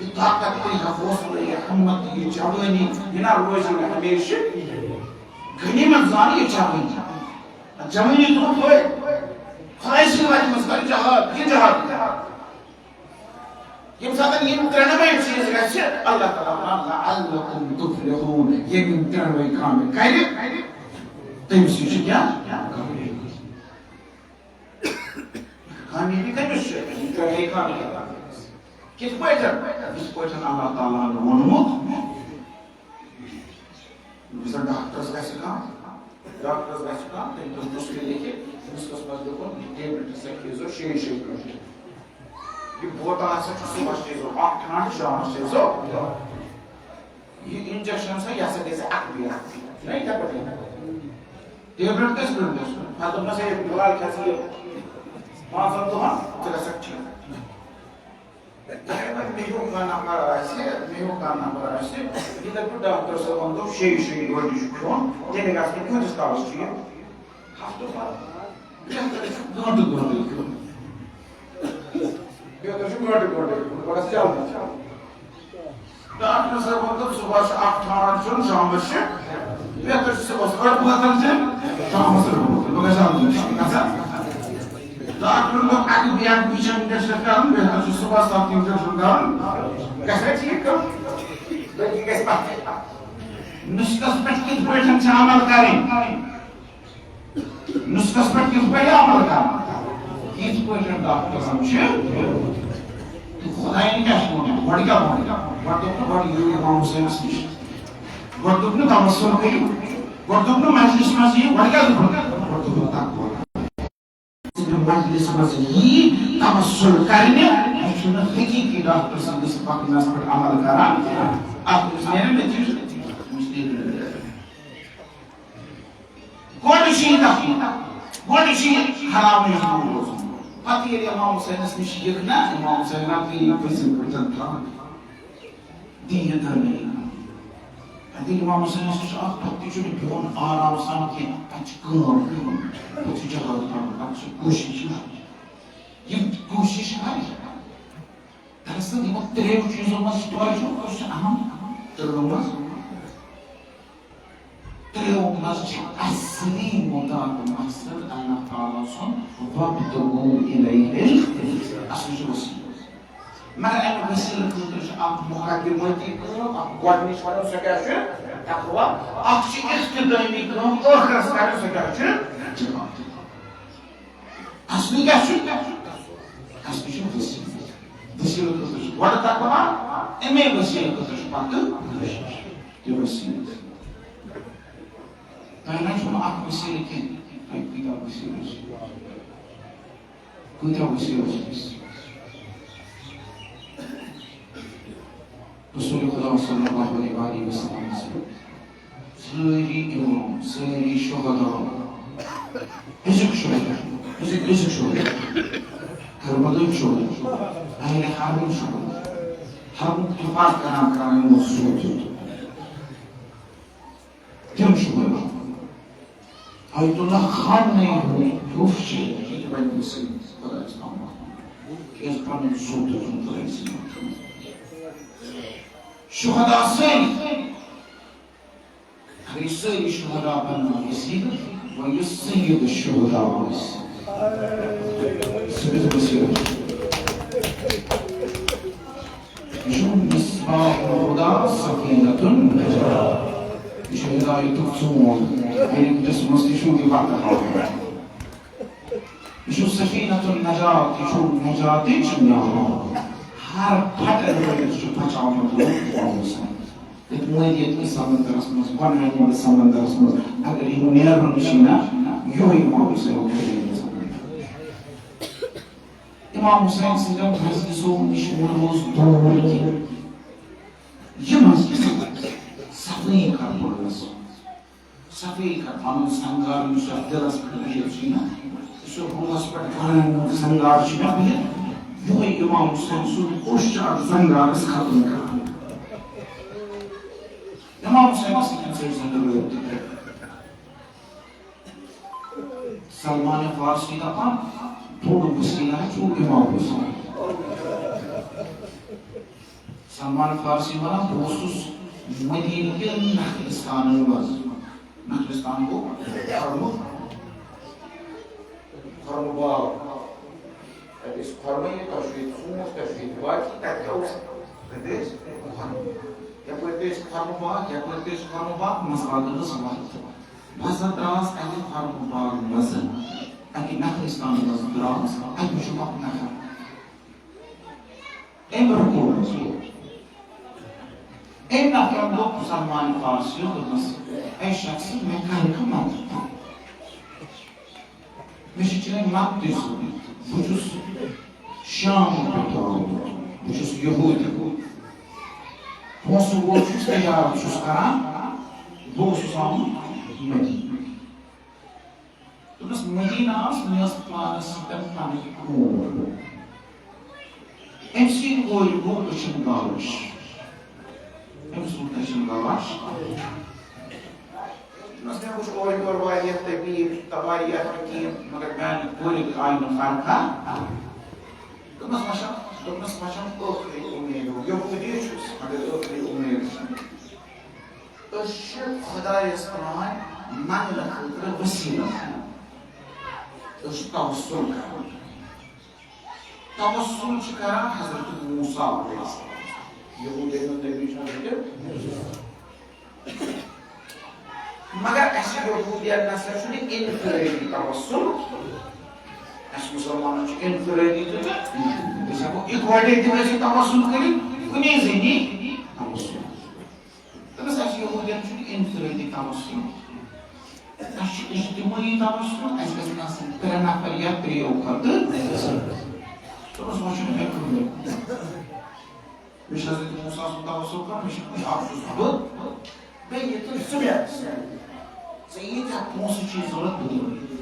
یہِ طاقت تہٕ یہِ حوصلہٕ، یہِ ہمت، یہِ جوٲنی، یہِ نہ روزِ نہٕ ہمیشہٕ۔ غنیمت زانہِ یہِ جوٲنی۔ جوٲنی تُلُن فٲیدٕ۔ خۄداے سٕنٛدِ وَتہِ منٛز کَرِ جہاد، یہِ جہاد۔ ییٚمہِ ساتہٕ یِم ترٛٮ۪نوَے چیٖز گژھِ، اللہ تعالیٰ وَنان، "لَعَلَّكُمْ تُفْلِحُونَ"، ییٚمہِ یِم ترٛٮ۪نوَے کامہِ کرِ، تٔمِس چھُ کیٛاہ؟ کامیٲبی کٔمِس چھِ؟ یِم ترٛٮ۪نوَے کامہِ کران۔ کِتھ پٲٹھۍ؟ یِتھ پٲٹھۍ اللہ تعالیٰ ہن ووٚنمُت۔ یُس زَن ڈاکٹرس گژھِ کانٛہہ، ڈاکٹرس گژھِ کانٛہہ، تٔمۍ دیُت نُسخہٕ لیکھِتھ، نُسخس منٛز لیوٚکھُن، یہِ ٹیبلِٹ ہسا کھیزیو شیٚیہِ شیٚیہِ گٲنٛٹہٕ۔ یہِ بوتل ہسا چھُ صُبحس چیزیو اکھ ٹھانٛڈ، شامس چیزیو۔ یہِ انجیکشن ہسا، یہِ ہسا گژھِ اکھ بیٚیہِ اکھ۔ چھُنہ یِتھے پٲٹھۍ؟ ٹیبلِٹ کٔژِ گٲنٛٹہٕ گژھِ کھیوٚن؟ پتہٕ دوٚپنس، ہے، فی الحال کھےٚ ژٕ یہِ پانٛژن دۄہن، ژٕ گژھکھ ٹھیٖک۔ اگر وۄنۍ مےٚ ہیوٗ کانٛہہ نفر آسہِ، مےٚ ہیوٗ کانٛہہ نفر آسہِ، یہِ دَپہِ ڈاکٹر صٲبَن دوٚپ شیٚیہِ شیٚیہِ گٲنٛٹہِ چھُ کھیوٚن، تیٚلہِ گژھِ نہٕ کۭتِس کالَس ٹھیٖک؟ ہفتہٕ بعد۔ بہتر چھُ گٲنٛٹہٕ گٲنٛٹہٕ کھیوٚن۔ بہتر چھُ گٲنٛٹہٕ گٲنٛٹہٕ کھیوٚن، بہٕ گژھٕ جلدی۔ ڈاکٹر صٲبَن دوٚپ صُبحَس چھُ اَکھ ٹھانٛڈ کھیوٚن، شامَس چھُ، بہتر چھُ صُبحَس أڑ بٲتَل چیٚنۍ، شامَس أڑ بٲتَل، بہٕ گژھٕ جلدی، گژھان۔ ڈاکٹرن دوٚپ، اَکہِ بیٚیہِ اَکہِ وِزِ چھُ injection کَرُن، بہتر چھُ صُبحس اَکھ injection کَرُن۔ گژھِ نا ٹھیٖک کٲم؟ بلکہِ گژھِ پَتہٕ۔ نُسخس پٮ۪ٹھ کِتھ پٲٹھۍ چھِ عمل کَرٕنۍ؟ نُسخس پٮ۪ٹھ کِتھ پٲٹھۍ عمل کَرُن؟ یِتھ پٲٹھۍ ڈاکٹرن چھِ۔ تہٕ خۄدایَن کیٛاہ چھُ ووٚنمُت؟ گۄڈٕ کیٛاہ ووٚن؟ گۄڈٕ دوٚپ نہٕ، گۄڈٕ یِیِو اِمام حُسینَس نِش۔ گۄڈٕ دوٚپ نہٕ، توسل کٔرِو۔ گۄڈٕ دوٚپ نہٕ، مجلس منٛز یِیِو۔ گۄڈٕ کیٛاہ دوٚپ؟ گۄڈٕ دوٚپ نہٕ، تقویٰ۔ مجلس منٛز یی توسل کرنہِ، یہِ چھُنہٕ حقیقی ڈاکٹر سٕنٛدِس پکنس پٮ۪ٹھ عمل کران۔ اتھ منٛز نیرِ نتیجہٕ۔ گۄڈٕ چھُ یہِ تقویٰ، گۄڈٕ چھُ یہِ حرام نِش دوٗر روزُن۔ پتہٕ ییٚلہِ امام حسینس نِش یِکھ نا، امام حسینن تہِ یہِ پٔزۍ پٲٹھۍ تھاوان۔ دِیِو ترمیم۔ اَتہِ اِمام حُسینَس نِش آو، پَتہٕ تہِ چھُنہٕ بِہُن آرام سان کینٛہہ۔ اَتہِ چھِ کٲم کَرُن، اَتہِ چھُ جہاد کَرُن، اَتہِ چھُ کوٗشِش کَرٕنۍ۔ یِم کوٗشِش کَرِ، دَپٮ۪س، مقصد یِمو ترٛیٚیو چیٖزو منٛز چھُ توجہ، کُس چھُ اہم؟ ترٛیٚیو منٛز، ترٛیٚیو منٛز چھُ اصلی مُدا تہٕ مقصد اللہ تعالیٰ سُنٛد، "وابتغوا الیہ الوسیلہ"۔ اصل چھُ وسیلہٕ۔ مگر اَمہِ وسیلہٕ خٲطرٕ چھُ اکھ مقدمٲتی کٲم، اکھ گۄڈٕنِچ وَنو سۄ کیٛاہ چھِ؟ تقویٰ۔ اکھ چھِ اختتٲمی کٲم، ٲخرس کَرٕنۍ، سۄ کیٛاہ چھِ؟ جہاد۔ اصلی کیٛاہ چھُ؟ اصلی چھُ وسیلہٕ۔ وسیلہٕ خٲطرٕ چھُ گۄڈٕ تقویٰ، اَمے وسیلہٕ خٲطرٕ چھُ پتہٕ کوٗشِش۔ یہِ وسیلہٕ۔ تۄہہِ نہ چھُو نہٕ اکھ وسیلہٕ کینٛہہ، تۄہہِ کۭتیٛاہ وسیلہٕ چھِ؟ کۭتیٛاہ وسیلہٕ چھِ اَسہِ؟ رسول خدا صلی اللہ علیہ وآلہ وسلم سٕنٛدۍ سٲری امام، سٲری شہدا، أزیُک شہدا، أزیُک، أزیُک شہدا، کربلٕکۍ شہدا، اہلِ حرمٕکۍ شہدا، حرمُک دفاع کران کران یِمو سوٗنٛچ دیُت۔ تِم شہدا۔ آیت اللہ خامنہی ہُنٛد حُف چھُ، یہِ تہِ بنہِ سید خدایَس تام محمد۔ کیٛازِ پنُن زُو دیُتُن خدایہِ سٕنٛدِ محمد۔ شہدا سٲری۔ اگر یہِ سٲری شہدا بنن وسیلہٕ، وۄنۍ یُس سید الشہدا آسہِ، سُہ کیُتھ وسیلہٕ؟ یہِ چھُ مصباح الہدی سفینۃ النجاۃ۔ یہِ چھُ ہدایتُک ژوٗنٛٹھ۔ ییٚلہِ جسمس تہِ چھُ یہِ وتھ ہاوان۔ یہِ چھُ سفینۃ النجاۃ، یہِ چھُ نجاتٕچ ناو۔ ہر پھٹن وٲلِس چھُ بچاونہٕ وول امام حسین۔ یتھ مٲدیت کِس سمندرس منٛز، گۄنہن ہٕنٛدِس سمندرس منٛز، اگر یِم نیرُن چھُ نا، یِہوٚے امام حسین چھُ۔ امام حسین سٕنٛدٮ۪ن مجلسو نِش ووٚنمُت دوٗر کہِ یہِ مجلس صفٲیی کر پانس، صفٲیی کر پنُن سنگار، یُس اتھ دِلس پٮ۪ٹھ بِہِتھ چھُ نا، یُس یہِ روحس پٮ۪ٹھ گۄڈن سنگار چھُ نا بِہِتھ، یِہوٚے امام حسین سُنٛد اوٚش چھُ اتھ سنگارس ختم کران۔ امام حسین سٕنٛدٮ۪ن سۭتۍ زندٕ رٲبطہٕ کٔرِتھ۔ سلمان فارسی دپان، بوٚڑ وسیلہ چھُ امام حسین۔ سلمان فارسی ونان، بہٕ اوسُس مدینہ کٮ۪ن نخلستانن منٛز۔ نخلستان گوٚو خرمہٕ، خرمہٕ باغ۔ تَتہِ ٲسۍ خۄرمہٕ، تۄہہِ چھُو ییٚتہِ ژوٗنٛٹھۍ، تۄہہِ چھُو ییٚتہِ باقٕے، تَتہِ کیٛاہ اوس؟ تَتہِ ٲسۍ خۄرمہٕ۔ یَپٲرۍ تہِ ٲسۍ خۄرمہٕ باغ، یَپٲرۍ تہِ ٲسۍ خۄرمہٕ باغ، منٛزٕ باغَن ٲس وَتھ۔ بہٕ ہسا درٛاس اَتہِ خۄرمہٕ باغ منٛزٕ، اَتہِ نخلستان منٛز درٛاس، اَتہِ وٕچھُم اَکھ نفر۔ أمۍ روٚٹ۔ أمۍ نفرَن دوٚپ سلمان فارسیَس، دوٚپنَس، "اے شخص، مےٚ کَر کانٛہہ مدد؟ مےٚ چھِ چٲنۍ مدتٕچ ضروٗرت۔ بہٕ چھُس شام پٮ۪ٹھ آمُت۔ بہٕ چھُس یہوٗدی۔ پونٛسہٕ وول چھُس، تجارت چھُس کران۔ بہٕ اوسُس آمُت مدینہ۔" دوٚپنَس، "مدینہ آس، مےٚ ٲس پانَس سۭتۍ پَنٕنۍ کوٗر۔ أمۍ سٕنٛدِ کورِ گوٚو أچھَن گالَش۔" أمِس گوٚو أچھَن گالَش۔ دوٚپنَس، "مےٚ وٕچھ اورٕ یورٕ واریاہ طبیٖب، تَوٲریٖخ، حکیٖم، مگر میٛانہِ کورِ آیہِ نہٕ فرقہ۔" دوٚپنَس، "وۄنۍ چھَم، دوٚپنَس، وۄنۍ چھَم ٲخری اُمید، یہوٗدی چھُس، مگر ٲخری اُمید چھَم۔" أسۍ چھِ خۄدایَس تام منٛگنہٕ خٲطرٕ وسیٖلہٕ۔ أسۍ چھِ توسل کران۔ توسل چھِ کران حضرت موسیٰ علیہ السلام۔ یہوٗدیَن ہُنٛد نبی چھُ حضرت موسیٰ۔ مگر اَسہِ یہوٗدیَن نہ سا چھُنہٕ انفرٲدی توسل۔ اَسہِ مُسلمانَن چھُ انفرٲدی تہٕ، أسۍ ہٮ۪کو اِکوَٹَے تہِ ٲسِتھ توسل کٔرِتھ، کُنی زٔنی توسل۔ دوٚپمَس، اَسہِ یہوٗدیَن چھُنہٕ انفرٲدی توسل۔ اَسہِ چھُ اجتمٲعی توسل، اَسہِ گژھن آسٕنۍ ترٛےٚ نفر یا ترٛیٚیو کھۄتہٕ زیادٕ۔ دوٚپمَس، وۄنۍ چھُنہٕ مےٚ کٕہٕنۍ۔ مےٚ چھُ حضرت موسیٰ سُنٛد توسل کَرُن، مےٚ چھُ کُنہِ اَکھ چھُس بہٕ، بیٚیہِ یہِ تہٕ زٕ بیٚہہ۔ ژےٚ ییٖتیٛاہ پونٛسہٕ چھِ ضوٚرَتھ، بہٕ دِمَے۔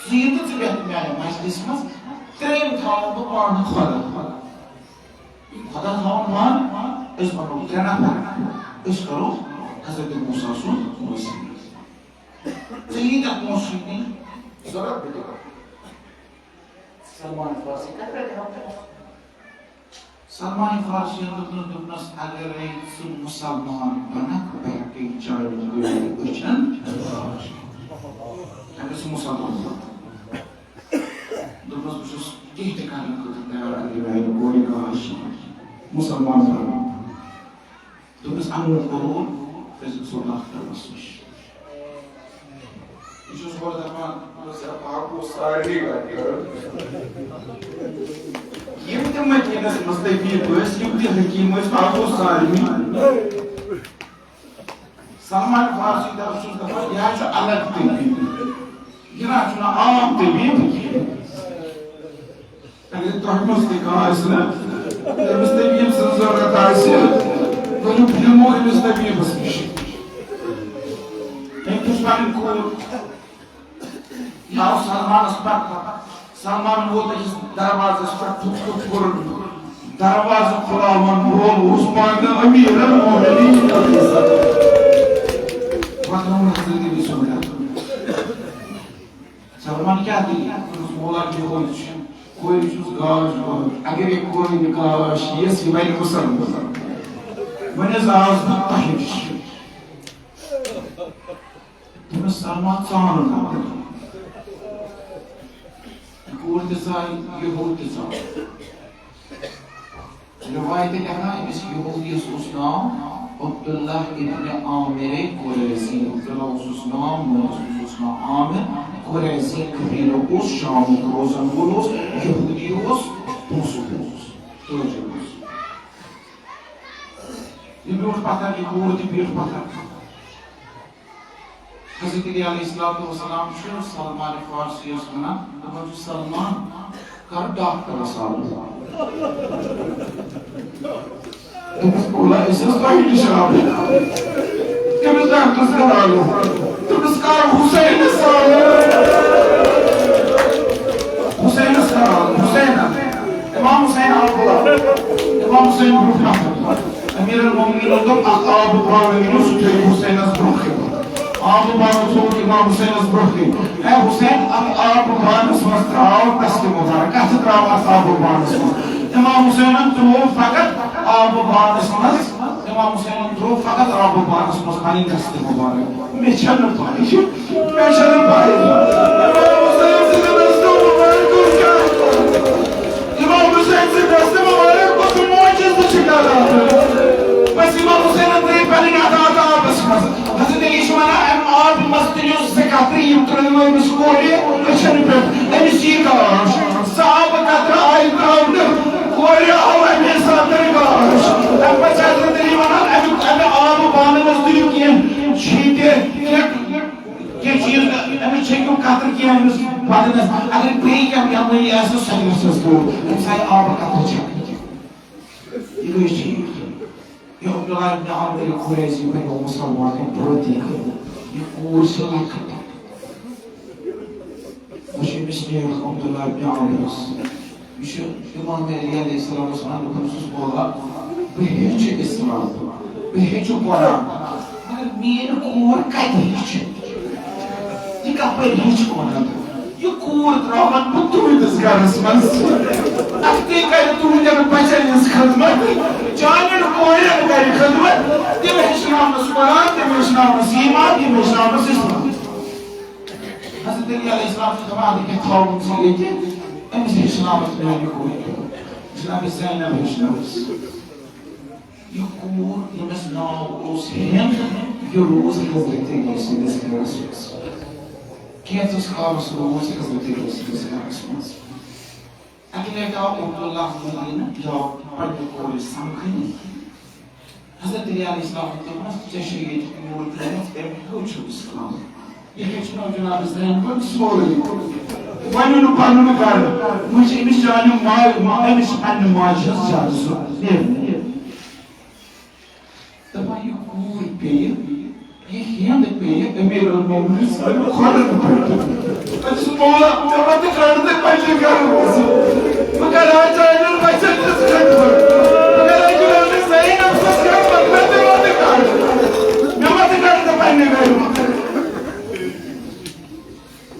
ژٕ یہِ تہٕ ژٕ بیٚہہ میٛانہِ مجلسہِ منٛز، ترٛیٚیِم تھاوَن بہٕ پانہٕ خۄدا۔ خۄدا تھاوَن پانہٕ، أسۍ بَنو ترٛےٚ نفر، أسۍ کَرو حضرت موسیٰ سُنٛد وسیٖلہٕ۔ ژےٚ ییٖتیٛاہ پونٛسہٕ چھُے دِنۍ، ضوٚرَتھ بہٕ دِمَے۔ سلمان فارسی کَتہِ پٮ۪ٹھ ہٮ۪مہٕ؟ سلمان فارسی دوٚپنَس، دوٚپنَس، اگرے ژٕ مُسلمان بنکھ، بہٕ ہٮ۪کہٕ چانٮ۪ن گٔلۍ أچھن۔ اگر ژٕ مُسلمان بنکھ۔ دوٚپنَس، بہٕ چھُس کینٛہہ تہِ کرنہٕ خٲطرٕ تیار، اگرے میانہِ کورِ گاش مُسلمان بنکھ۔ دوٚپنَس، اَنوُہ کَرور، أسۍ گژھو ڈاکٹرَس نِش۔ یہِ چھُس گۄڈٕ دَپان، دوٚپمَس، ہے، پَرُن اوس سارنٕے گَرِ۔ یِم تہِ مدیٖنَس منٛز طبیٖب ٲسۍ، یِم تہِ حکیٖم ٲسۍ، پَرُن اوس سارنٕے۔ سلمان فارسی دَپان چھُس دَپان، یہِ حظ چھُ الگ طبیٖب۔ یہِ نہ حظ چھُنہٕ عام طبیٖب۔ اگر تۄہہِ منٛز تہِ کانٛہہ آسہِ نہ، تٔمِس طبیٖب سٕنٛز ضروٗرت آسہِ، ؤلِو پھِرمو أمِس طبیٖبَس نِش۔ أمۍ پُرٛژھ پنٕنۍ کوٗر، یہِ آو سلمانَس پتہٕ۔ سلمان ووت أکِس دروازَس پٮ۪ٹھ، تھُک تھُک کوٚرُن۔ دروازٕ کھُلاوَن وول اوس پانہٕ أمیٖر المومنیٖن۔ وۄتھنووُن حضرت نبی صلی اللہ علیہ وسلم۔ سلمان کیٛاہ دٔلیٖل؟ دوٚپُس، مولا جی، ہوٚتھ چھُ۔ کورِ چھُس گاش گوٚمُت۔ اگر یہِ کورِ گاش یِیَس، یہِ بَنہِ مُسلمان۔ وۄنۍ حظ آس بہٕ تۄہہِ نِش۔ دوٚپمَس، سلمان، ژٕ اَن نہٕ۔ یہِ کوٗر تہِ ژاے، یہِ ہوٚت تہِ ژاو۔ رِوایتہٕ لیکھان، أمِس یہودیَس اوس ناو عبداللہ ابن عامر قریظی۔ عبداللہ اوسُس ناو، مٲلِس اوسُس ناو عامر۔ قریظی قبیٖلُک اوس، شامُک روزَن وول اوس، یہودی اوس، پونٛسُک اوس، تٲجِر اوس۔ یہِ بیوٗٹھ پَتھر، یہِ کوٗر تہِ بیٖٹھ پَتھر۔ حضرت علی علیہ الصلوۃ والسلام چھُ سلمان فارسیَس وَنان، دَپان چھُ، سلمان، کر ڈاکٹرَس حوالہٕ۔ دوٚپُس، مولا، أسۍ ٲسۍ تۄہہِ نِش آمٕتۍ۔ کٔمِس ڈاکٹرَس کر حوالہٕ؟ دوٚپُس، کر حسینَس حوالہٕ۔ حسینَس کر حوالہٕ، حسین۔ امام حسین آو بُلاونہٕ۔ امام حسین برونٛٹھ نفر۔ امیر المومنین دوٚپ، اکھ آبہٕ بانہٕ أنِو، سُہ تھٲیِو حسینَس برونٛہہ کَنہِ۔ آبہٕ بانہٕ تھوٚوُکھ امام حسینَس برونٛہہ کَنہِ۔ اے حسین، اَتھ آبہٕ بانَس منٛز ترٛاو دستِ مبارک۔ کَتھٕ ترٛاو اَتھ آبہٕ بانَس منٛز؟ امام حسینَن ترٛوو فقط آبہٕ بانَس منٛز، امام حسینَن ترٛوو فقط آبہٕ بانَس منٛز پَنٕنۍ دستِ مبارک۔ مےٚ چھَنہٕ پَے، مےٚ چھَنہٕ پَے۔ امام حسین سٕنٛدِ دستِ مبارک کیٛاہ؟ امام حسین سٕنٛدِ دستِ مبارک کُس معجزٕ چھُ کران؟ بس امام حسینن ترٛٲے پنٕنۍ اَتھٕ اَتھ آبس منٛز۔ حضرت علی چھِ وَنان، اَمہِ آبہٕ منٛز تُلِو زٕ قطرٕ، یِم ترٛٲیِو أمِس کورِ أچھن پٮ۪ٹھ۔ أمِس یی گاش۔ سُہ آبہٕ قطرٕ آیہِ ترٛاونہٕ، کورِ آو اَمے ساتہٕ گاش۔ تَمہِ پتہٕ چھِ حضرت علی وَنان، اَمیُک، اَمہِ آبہٕ بانہٕ منٛز تُلِو کینٛہہ چھیٖنتہِ، کینٛہہ کینٛہہ چیٖز، أمِس چھٔکِو قطرٕ کینٛہہ أمِس بدنس، اگر بیٚیہِ کینٛہہ بٮ۪مٲری آسہِ، سۄ تہِ گژھٮ۪س دوٗر۔ أمِس آیہِ آبہٕ قطرٕ چھَکنہٕ۔ یہِ گٔے ٹھیٖک۔ یہِ عبداللہ ابن عامر قریظی بنیو مُسلمان، أمۍ پرٛٲو دیٖن۔ یہِ کوٗر چھِ لۄکٕٹ۔ وۄنۍ چھُ أمِس نیک عبداللہ ابن عامرس۔ یہِ چھُ امام علی علیہ السلامس ونان، دوٚپُن چھُس، مولا، بہٕ ہیٚچھِ اسلام، بہٕ ہیٚچھِ قرآن، مگر میٲنۍ کوٗر کتہِ ہیٚچھِ؟ یہِ کپٲرۍ ہیٚچھِ قرآن؟ یہِ کوٗر ترٛاوَن بہٕ تُہٕنٛدِس گرس منٛز۔ اَتھ تہِ کرِ تُہٕنٛدٮ۪ن بچن ہٕنٛز خدمت، چانٮ۪ن کورٮ۪ن کرِ خدمت، تِم ہیٚچھناونس قرآن، تِم ہیٚچھناونس ایمان، تِم ہیٚچھناونس اسلام۔ حضرت علی علیہ السلام چھُ دَپان، اَدٕ کیٛاہ تھاوُن ژٕ ییٚتہِ؟ أمِس ہیٚچھناوَتھ میٛانہِ کورِ۔ جناب زینب ہیٚچھنٲوٕس۔ یہِ کوٗر، ییٚمِس ناو اوس ہِند، یہِ روٗز حضرت علی سٕنٛدِس گَرَس منٛز۔ کینٛژَس کالَس روٗز حضرت علی سٕنٛدِس گَرَس منٛز۔ اَکہِ لَٹہِ آو عبداللہ مدیٖنہٕ، یہِ آو پنٛنہِ کورِ سَمکھنہِ۔ حضرت علی علیہ السلام دوٚپنَس، "ژےٚ چھےٚ ییٚتہِ کوٗر ترٲومٕژ، أمۍ ہیوٚچھ اِسلام۔ یہِ ہیٚچھنٲو جناب زینبَن سورُے۔ وۄنۍ نہٕ پَنُن گَرٕ، وۄنۍ چھِ أمِس چانہِ ماجہِ، أمِس چھِ پنٛنہِ ماجہِ ہٕنٛز زیادٕ ضوٚرَتھ۔" نیرِ نہٕ۔ دَپان، یہِ کوٗر پیٚیہِ، یہِ ہِند پیٚیہِ أمیٖر المومنیٖن سٕنٛدٮ۪ن کھۄرَن پٮ۪ٹھ۔ أمِس مولا، ژےٚ ما تہِ کَڑ تہٕ پنٛنہِ گَرٕ منٛز۔ بہٕ کَرٕ ہا چانٮ۪ن بَچَن ہٕنٛز خدمت۔ بہٕ کَرٕ ہا جناب زینب سٕنٛز خدمت، مےٚ تہِ ما تہِ کَڑ۔ مےٚ ما تہِ کَڑ تہٕ پنٛنہِ گَرٕ منٛز۔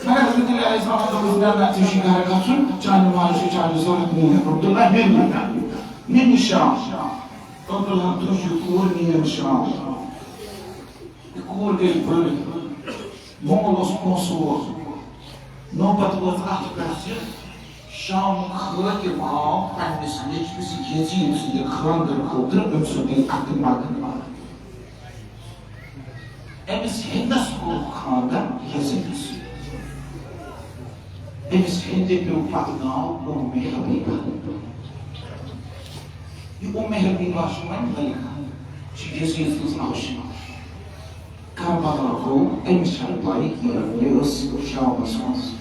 مگر حضرت علی علیہ السلام دوٚپُس، نہ، نہ، ژےٚ چھُے گَرٕ گژھُن، چانہِ ماجہِ چھُ چانہِ ضوٚرَتھ، میٛٲنۍ عبداللہ، میٛٲنۍ۔ نِنہِ شام۔ ابوالحق تُج یہِ کوٗر نِیَن شام۔ یہِ کوٗر گٔے بٔڑ۔ مول اوس پونٛسہٕ وول۔ نوبت وٲژ اَتھ پٮ۪ٹھ زِ شامُک حٲکِم آو پنٛنِس نیٚچوِس یزیٖد سٕنٛدِ خانٛدرٕ خٲطرٕ أمۍ سُنٛد یہِ اَتھٕ مَگن۔ أمِس ہِندَس کوٚر خانٛدر یزیٖدَس سۭتۍ۔ أمِس ہِندِ پیوٚو پتہٕ ناو اُمہِ حبیبہ۔ یہِ اُمہِ حبیبہ چھُ وۄنۍ ملکہ، چھِ یزیٖد سٕنٛز نوشی۔ کربلا گوٚو، أمِس چھَنہٕ پَے کینٛہہ، یہِ ٲس شامَس منٛز۔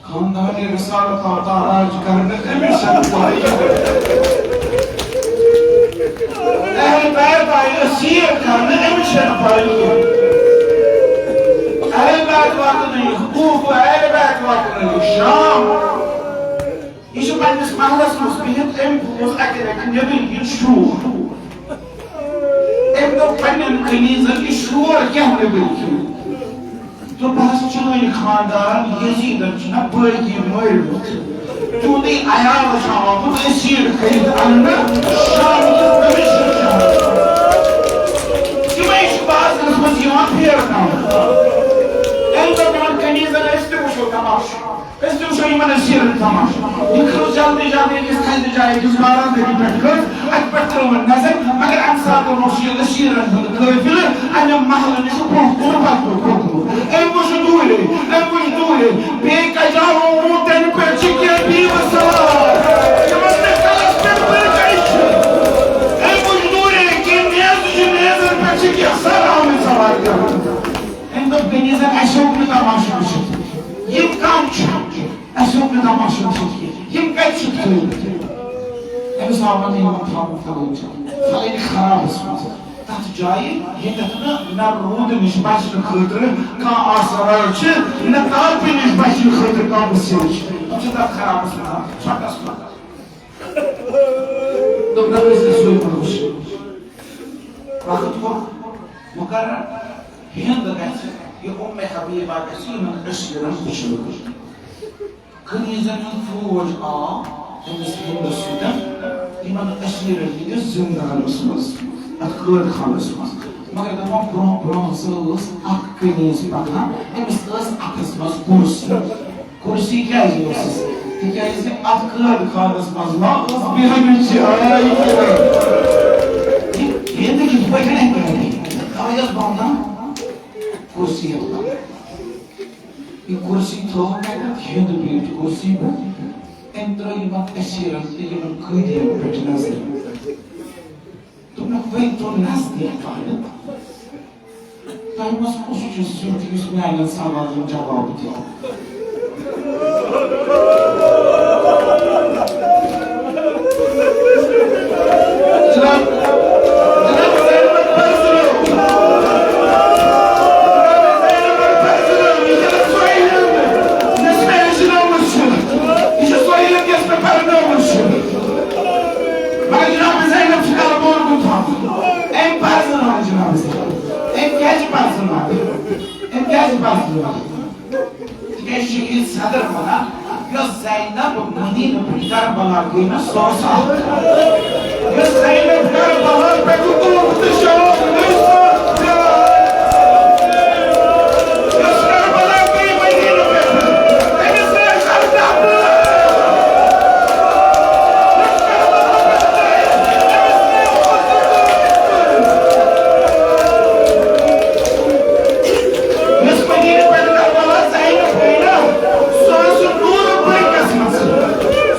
خاندان رسالت آو تاراج کرنہٕ، أمِس چھَنہٕ پَے۔ اہل بیت آیہِ اسیر کرنہٕ، أمِس چھَنہٕ پَے۔ اہل بیت واتنٲیِکھ کوفہ، اہل بیت واتنٲیِکھ شام۔ یہِ چھُ پننِس محلس منٛز بِہِتھ، أمۍ بوٗز اَکہِ لٹہِ نیٚبٕرۍ کِنۍ شور۔ أمۍ دوٚپ پننٮ۪ن کنیزن، "یہِ شور کیٛاہ نیٚبٕرۍ کِنۍ؟" دوٚپہَس، "چٲنۍ خانٛدارن یزیدن چھُنہ بٲغی مٲرمُت۔ تُہُنٛدُے عیال چھُ آمُت اسیر کٔرِتھ اننہٕ شام کِس دٔہمِس شہرس منٛز۔ تِمے چھِ بازرس منٛز یِوان پھیرناونہٕ۔" أمۍ دوٚپ یِمن کنیزن، "أسۍ تہِ وٕچھو تماشہٕ۔" أسۍ تہِ وٕچھو یِمن اسیرن تماشہٕ۔ یہِ کھٔژ جلدی جلدی أکِس تھزِ جایہِ، أکِس باران دٔری پٮ۪ٹھ کھٔژ۔ اَتہِ پٮ۪ٹھ ترٲوٕن نظر، مگر اَمہِ ساتہٕ اوس یہِ اسیرن ہُنٛد قٲفلہٕ اَمہِ محلہٕ نِش برٛونٛہہ کُن پتہٕ کُن کھوٚتمُت۔ أمۍ وٕچھ دوٗرے، أمۍ وٕچھ دوٗرے، "بیٚیہِ کجاوو ووٗنٛٹن پٮ۪ٹھ چھِ کینٛہہ بیٖوٕ سوار۔ یِمن نہٕ کلس پٮ۪ٹھ بٔرۍ کَنہِ چھِ۔" أمۍ وٕچھ دوٗرے، کینٛہہ نیزٕ چھِ، نیزن پٮ۪ٹھ چھِ کینٛہہ سر آمٕتۍ سوار کرنہٕ۔ أمۍ دوٚپ، "کنیزن، اَسہِ ہیوٚک نہٕ تماشہٕ وٕچھِتھ۔ یِم کم چھِ؟ اَسہِ ہیوٚک نہٕ تماشہٕ وٕچھِتھ کینٛہہ۔ یِم کَتہِ چھِ تھٲومٕتۍ؟" أمِس آو وَننہٕ، "یِمن تھاوُن فلٲنۍ جایہِ، فلٲنۍ خرابس منٛز، تَتھ جایہِ، ییٚتٮ۪تھ نہٕ نہ روٗدٕ نِش بچنہٕ خٲطرٕ کانٛہہ آسرار چھِ، نہ تاپہٕ نِش بچنہٕ خٲطرٕ کانٛہہ وسیلہٕ چھِ۔ تِم چھِ تَتھ خرابس منٛز، ژھۄٹھس منٛز۔" دوٚپُن، "أسۍ گژھو یِمن وٕچھِنۍ۔" وقت گوٚو مُقرر، ہِنٛد گژھِ، یہِ اُمہِ حبیبہ گژھِ یِمن اسیرن وٕچھنہِ۔ کنیزن ہُنٛد فوج آو أمِس ہِندس سۭتۍ یِمن اسیرن ہٕنٛدِس زندانس منٛز، اتھ قٲد خانس منٛز۔ مگر دپان، برونٛہہ برونٛہہ ہسا ٲس اکھ کنیز پکان، أمِس ٲس اتھس منٛز کُرسی۔ کُرسی کیٛازِ ٲسٕس؟ تِکیٛازِ اتھ قٲد خانس منٛز ما ٲس بیٚہنٕچ جاے کینٛہہ؟ یہِ ہِنٛد کِتھ پٲٹھۍ ہیٚکہِ بِہِتھ؟ توے ٲس بنان کُرسی یَتھ پٮ۪ٹھ۔ یہِ کُرسی تھٲو مےٚ تَتھ ہِنٛد بیٖٹھ کُرسی پٮ۪ٹھ۔ أمۍ ترٲو یِمن اسیرن تہٕ یِمن قٲدیَن پٮ۪ٹھ نظر۔ دوٚپنَکھ، "وۄنۍ تُل نزدیٖک پہنَتھ۔ تۄہہِ منٛز کُس چھُ سیوٚد، یُس میانٮ۪ن سوالن جواب دِیہِ؟" جناب، جناب زینبن پرزنٲو۔ جناب زینبن پرزنٲو۔ یہِ چھےٚ سۄے ہِنٛد، یۄس مےٚ ہیٚچھنٲومٕژ چھِ۔ یہِ چھِ سۄے ہِنٛد، یۄس مےٚ پرنٲومٕژ چھِ۔ مگر جناب زینب چھِ کلہٕ بۄن کُن تھاوان۔ أمۍ پرزنٲو جناب زینب۔ أمۍ کیٛازِ پرزنٲو؟ أمۍ کیٛازِ پرزنٲو؟ تِکیٛازِ شہیٖد صدر وَنان، یۄس زینب مدیٖنہٕ پٮ۪ٹھ کربلا گٔے نا، سۄ ٲس اکھ۔ یۄس زینب کربلا پٮ۪ٹھ کوٗر تہٕ شام گٔے، سۄ ٲس بیٛاکھ۔ یۄس کربلا گٔے مدیٖنہٕ پٮ۪ٹھ، تٔمِس ٲسۍ اَرداہ برٛونٛہہ۔ یۄس کربلا پٮ۪ٹھ گٔے، تٔمِس ٲسۍ یۄس مدیٖنہٕ پٮ۪ٹھ کربلا زینب گٔے نا، سۄ ٲس نوٗرٕ بٔرکَس منٛز،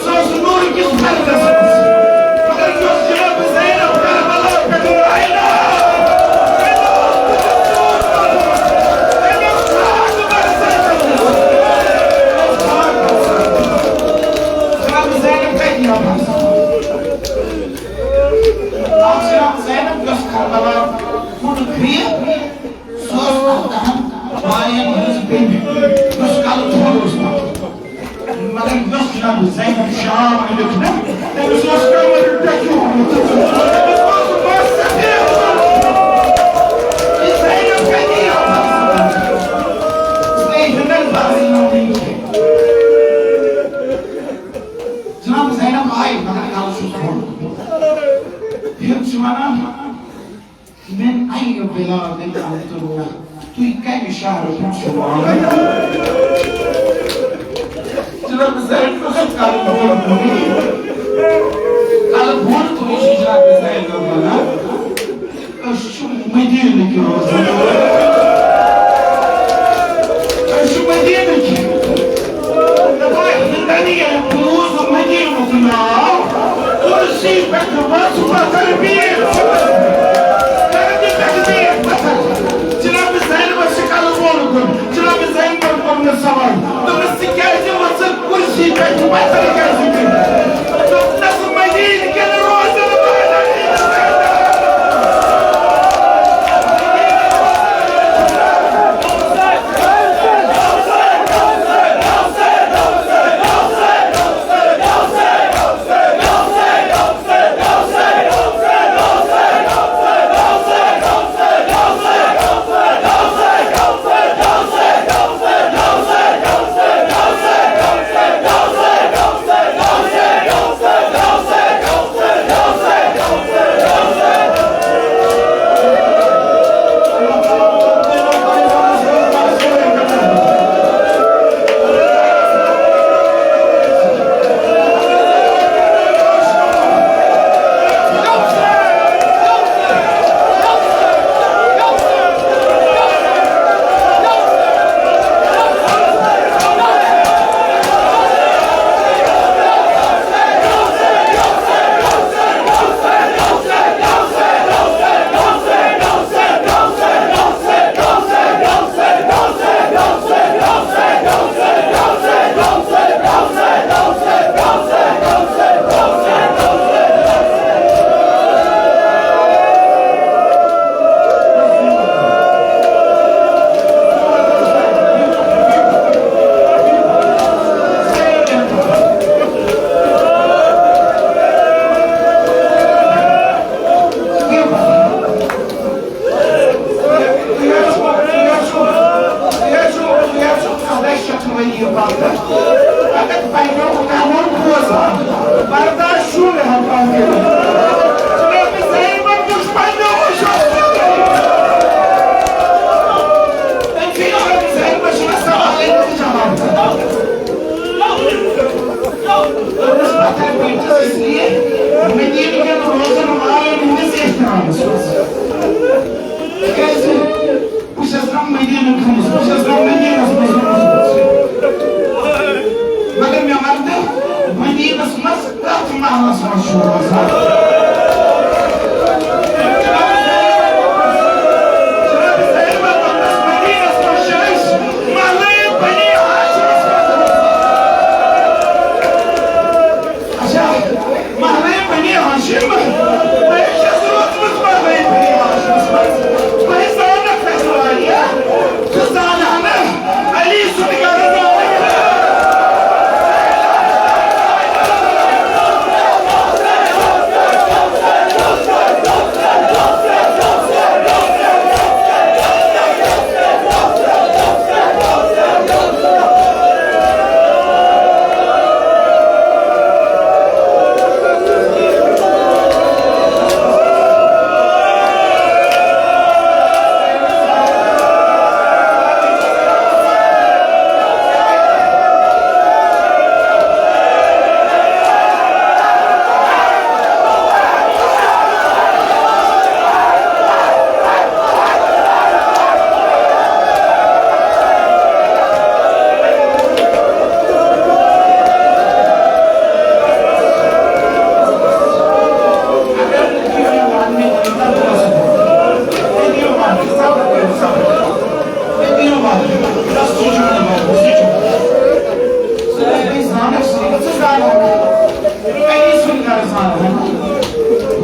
سۄ ٲس نوٗرٕ کِس پردَس منٛز۔ مگر یۄس جناب زینب کربلا پٮ۪ٹھ آیہِ نا، تٔمۍ اوس خاک برساتھ۔ جناب زینب کَتہِ یِوان؟ اَکھ جناب زینب یۄس کربلا کُن کھرٛیٖکھ، سُہ اوس اَردَہَن بایَن ہٕنٛز بیٚنہِ، یۄس کَلہٕ تھوٚد اوس تَتھ۔ مگر یۄس جناب زینب شام أنِکھ نا، تٔمِس اوس کمر ڈٔکِتھ۔ تٔمِس اوس مَس سفید۔ یہِ زینب کَتہِ یِیہِ اَتھ منٛز؟ اس نے ہِنٛدَن بازی نہٕ وٕنہِ کینٛہہ۔ یہِ بِلال نہٕ کانٛہہ تہِ روح، تُہۍ کَمہِ شہرٕ پٮ۪ٹھ چھِو آمٕتۍ؟ جناب زینبَس چھُ کَلہٕ بوٚڑ کُنی۔ کَلہٕ بوٚڑ کُنی چھُ جناب زینب وَنان، أسۍ چھِ مدیٖنٕکۍ روزَن وٲلۍ۔ أسۍ چھِ مدیٖنٕکۍ۔ دَپان ہِندَن ییٚلہِ بوٗز مدیٖنُک ناو، کُرسی پٮ۪ٹھ ؤژھ پَتھر بیٖٹھ۔ کَرنہِ پٮ۪ٹھ بیٖٹھ پَتھر۔ جناب زینبَس چھِ کَلہٕ وول کوٚرمُت۔ جناب زینبَن کوٚر مےٚ سوال۔ دوٚپمَس، "ژٕ کیٛازِ ؤژھٕکھ کُرسی پٮ۪ٹھ پَتھر کیٛازِ بیٖٹھ؟" دوٚپنَس، "مدیٖنہٕ کٮ۪ن روزَن والٮ۪ن ہِنٛدۍ زینب۔" برداشت چھُنہٕ مےٚ ہٮ۪کان کٔرِتھ۔ جناب زینبَن وٕچھ پنٛنیو أچھو سۭتۍ۔ تٔمۍ سٕنٛدِ جناب زینبَس چھُنہٕ سوالٕے نہٕ جواب۔ دوٚپمَس، پَتھر بیٖٹھِس اس لیے مدیٖنہٕ کٮ۪ن روزَن والٮ۪ن ہٕنٛدِس احترامَس منٛز۔ تِکیٛازِ بہٕ چھَس نہٕ مدیٖنہٕ گٔمٕژ، بہٕ چھَس نہٕ مدیٖنَس منٛز روٗزمٕژ۔ مگر مےٚ وَن تہٕ، مدیٖنَس منٛز کَتھ محلَس منٛز چھُو روزان؟ جناب زینبَن دوٚپنَس، مدیٖنَس منٛز چھِ أسۍ محلَے بنی ہاشمَس منٛز روزان۔ اچھا، محلے بنی ہاشم، بہٕ چھَس روٗزمٕژ محلے بنی ہاشمس منٛز۔ بہٕ زانَکھ تَتہِ واریاہ، ژٕ زانہٕ ہا نہٕ علی سُنٛد گرٕ زانہٕ۔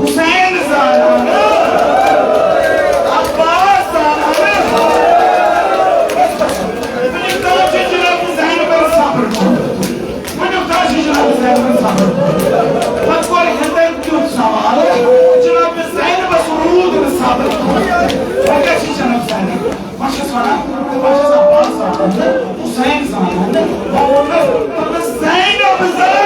حسین زانان، عباس زانان۔ وٕنیُک تام چھِ جناب زینبَن صبر کوٚرمُت۔ وٕنیُک تام چھِ جناب زینبَن صبر کوٚرمُت۔ پَتہٕ کوٚر ہِندَن تیُتھ سوال، جناب زینبَس روٗد نہٕ صبر کوٚرمُت۔ وۄنۍ کیٛاہ چھِ جناب زینب؟ بہٕ چھَس وَنان، بہٕ چھَس عباس زانان تہٕ حسین زانان تہٕ بہٕ ووٚنُس، دوٚپمَس، زینب زانان۔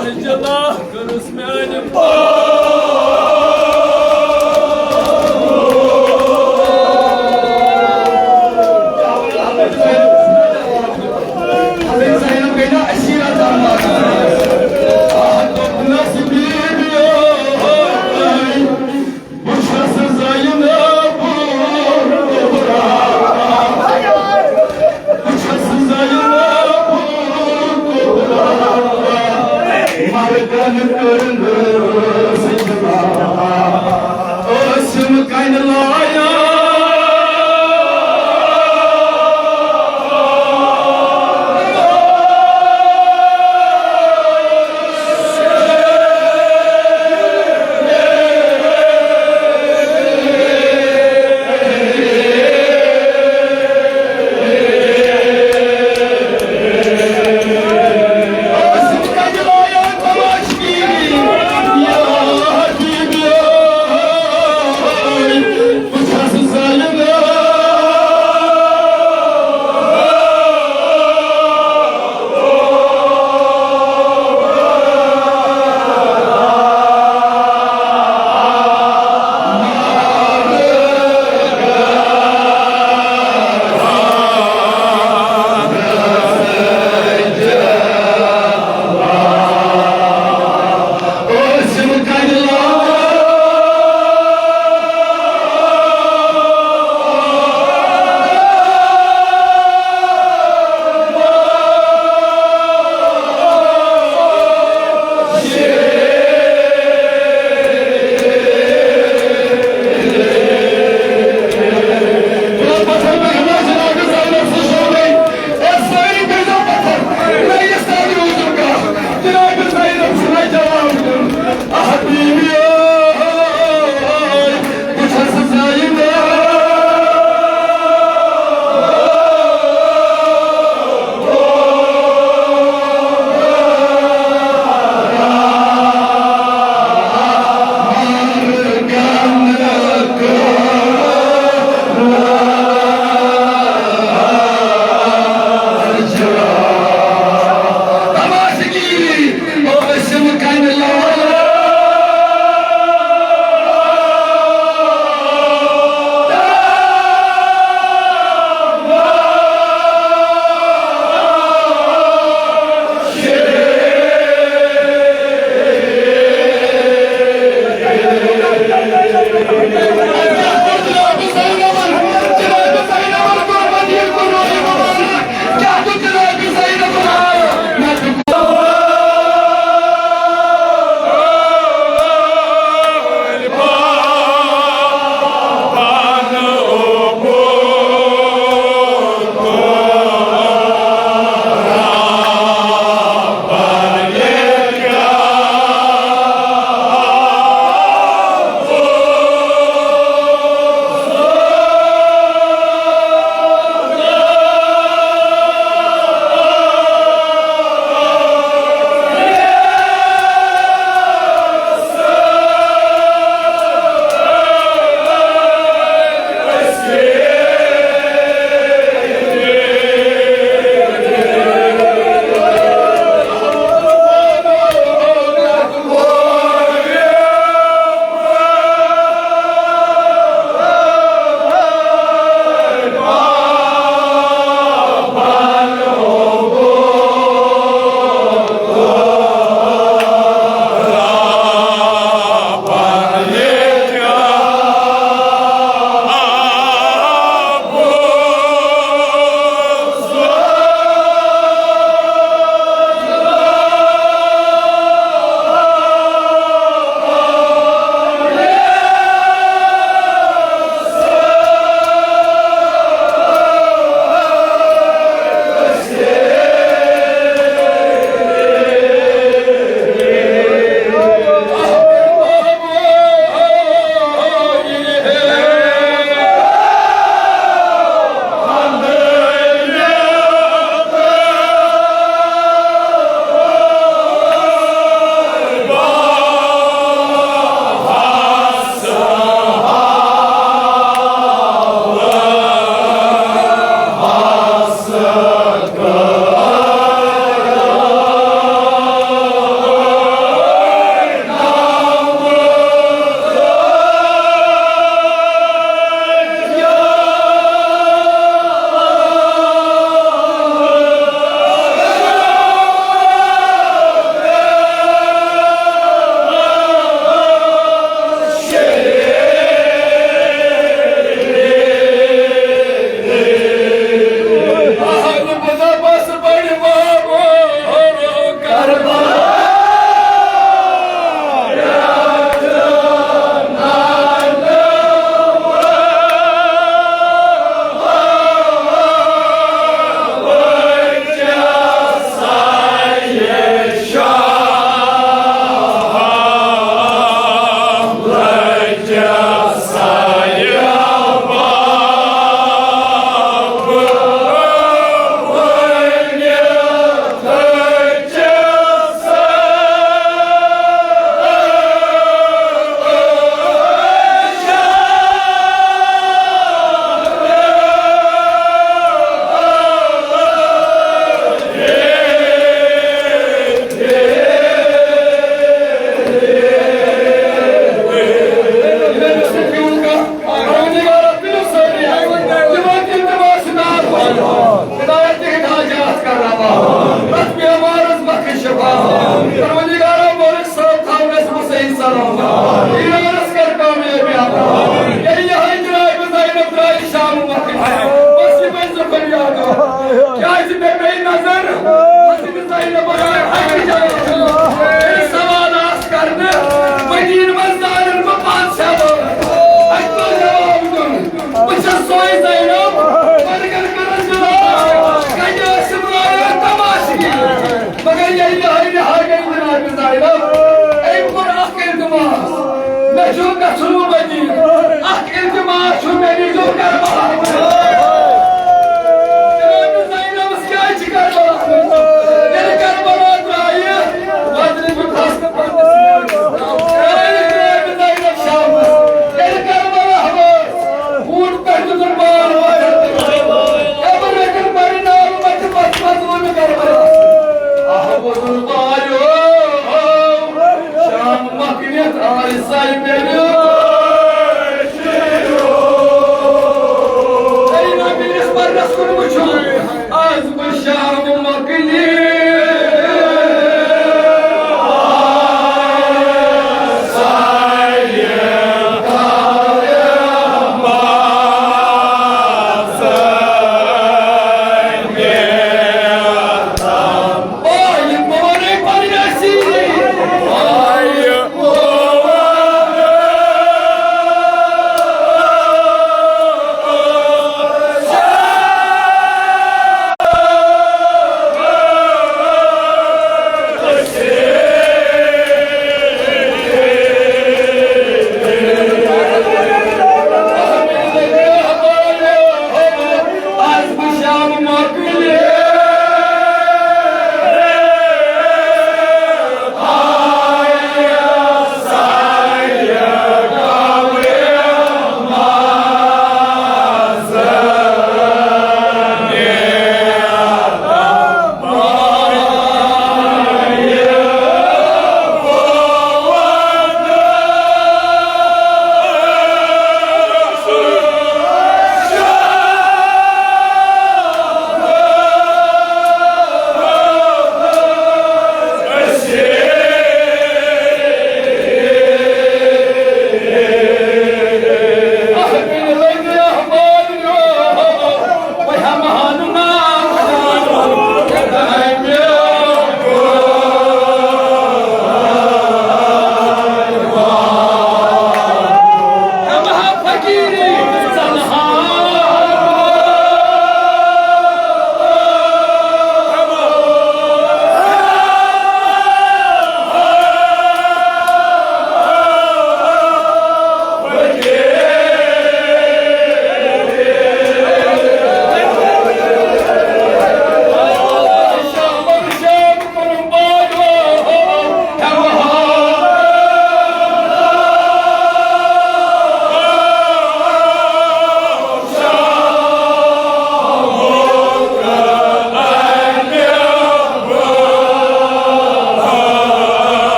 جناح کٔرٕس میانہِ پاک۔ بہٕ چھَس زینب الکبریٰ۔ بہٕ چھَس زینب الکبریٰ۔ مردن کٔرنَس جناح۔ ٲسِم کَنہِ لایان۔ پروردگارا، مولوی صٲب تھاو اَسہِ حسین سلام۔ ایرانس کر کامیاب عطا۔ ییٚلہِ یِہوٚے جناب زینب درٛایہِ شام مۄکھٕ، بس یہِ پَزِ ژےٚ فریاد۔ کیٛازِ مےٚ پیٚیہِ نظر، مسجد زینب درٛایہِ اَکہِ جایہِ۔ ییٚلہِ سوال آس کرنہٕ، مدیٖنہٕ منٛز زانن بہٕ پانٛژھ شےٚ وٲرۍ۔ اَتہِ پیوٚو جواب دیُن۔ بہٕ چھَس سۄے زینب، مرگن کٔرٕس جلال۔ کَتہِ ٲسٕم لایان تماشہٕ گِنٛدِتھ؟ مگر ییٚلہِ یِہوٚے رِہا گٔے جناب زینب، أمۍ کوٚر اکھ التماس، مےٚ چھُ گژھُن مدیٖنہٕ۔ اکھ التماس چھُ مےٚ، ییٖزیو کربلا۔ جناب زینبس کیٛازِ چھِ کربلا؟ ییٚلہِ کربلا درٛایہِ، وۄزلہِ دیُت ہستہٕ پننِس مٲلِس۔ اے جناب زینب شامس، ییٚلہِ کربلا وٲژ، اوٗنٹ پٮ۪ٹھ دیُتُن بال وۄزلہِ۔ قبر رٔٹِن پرِ نالہٕ مَتہِ پتہٕ پتہٕ ووٚن کربلا۔ آہ ووٚنُن واریو، شام مۄکلِتھ آے ساے پٮ۪ٹھ۔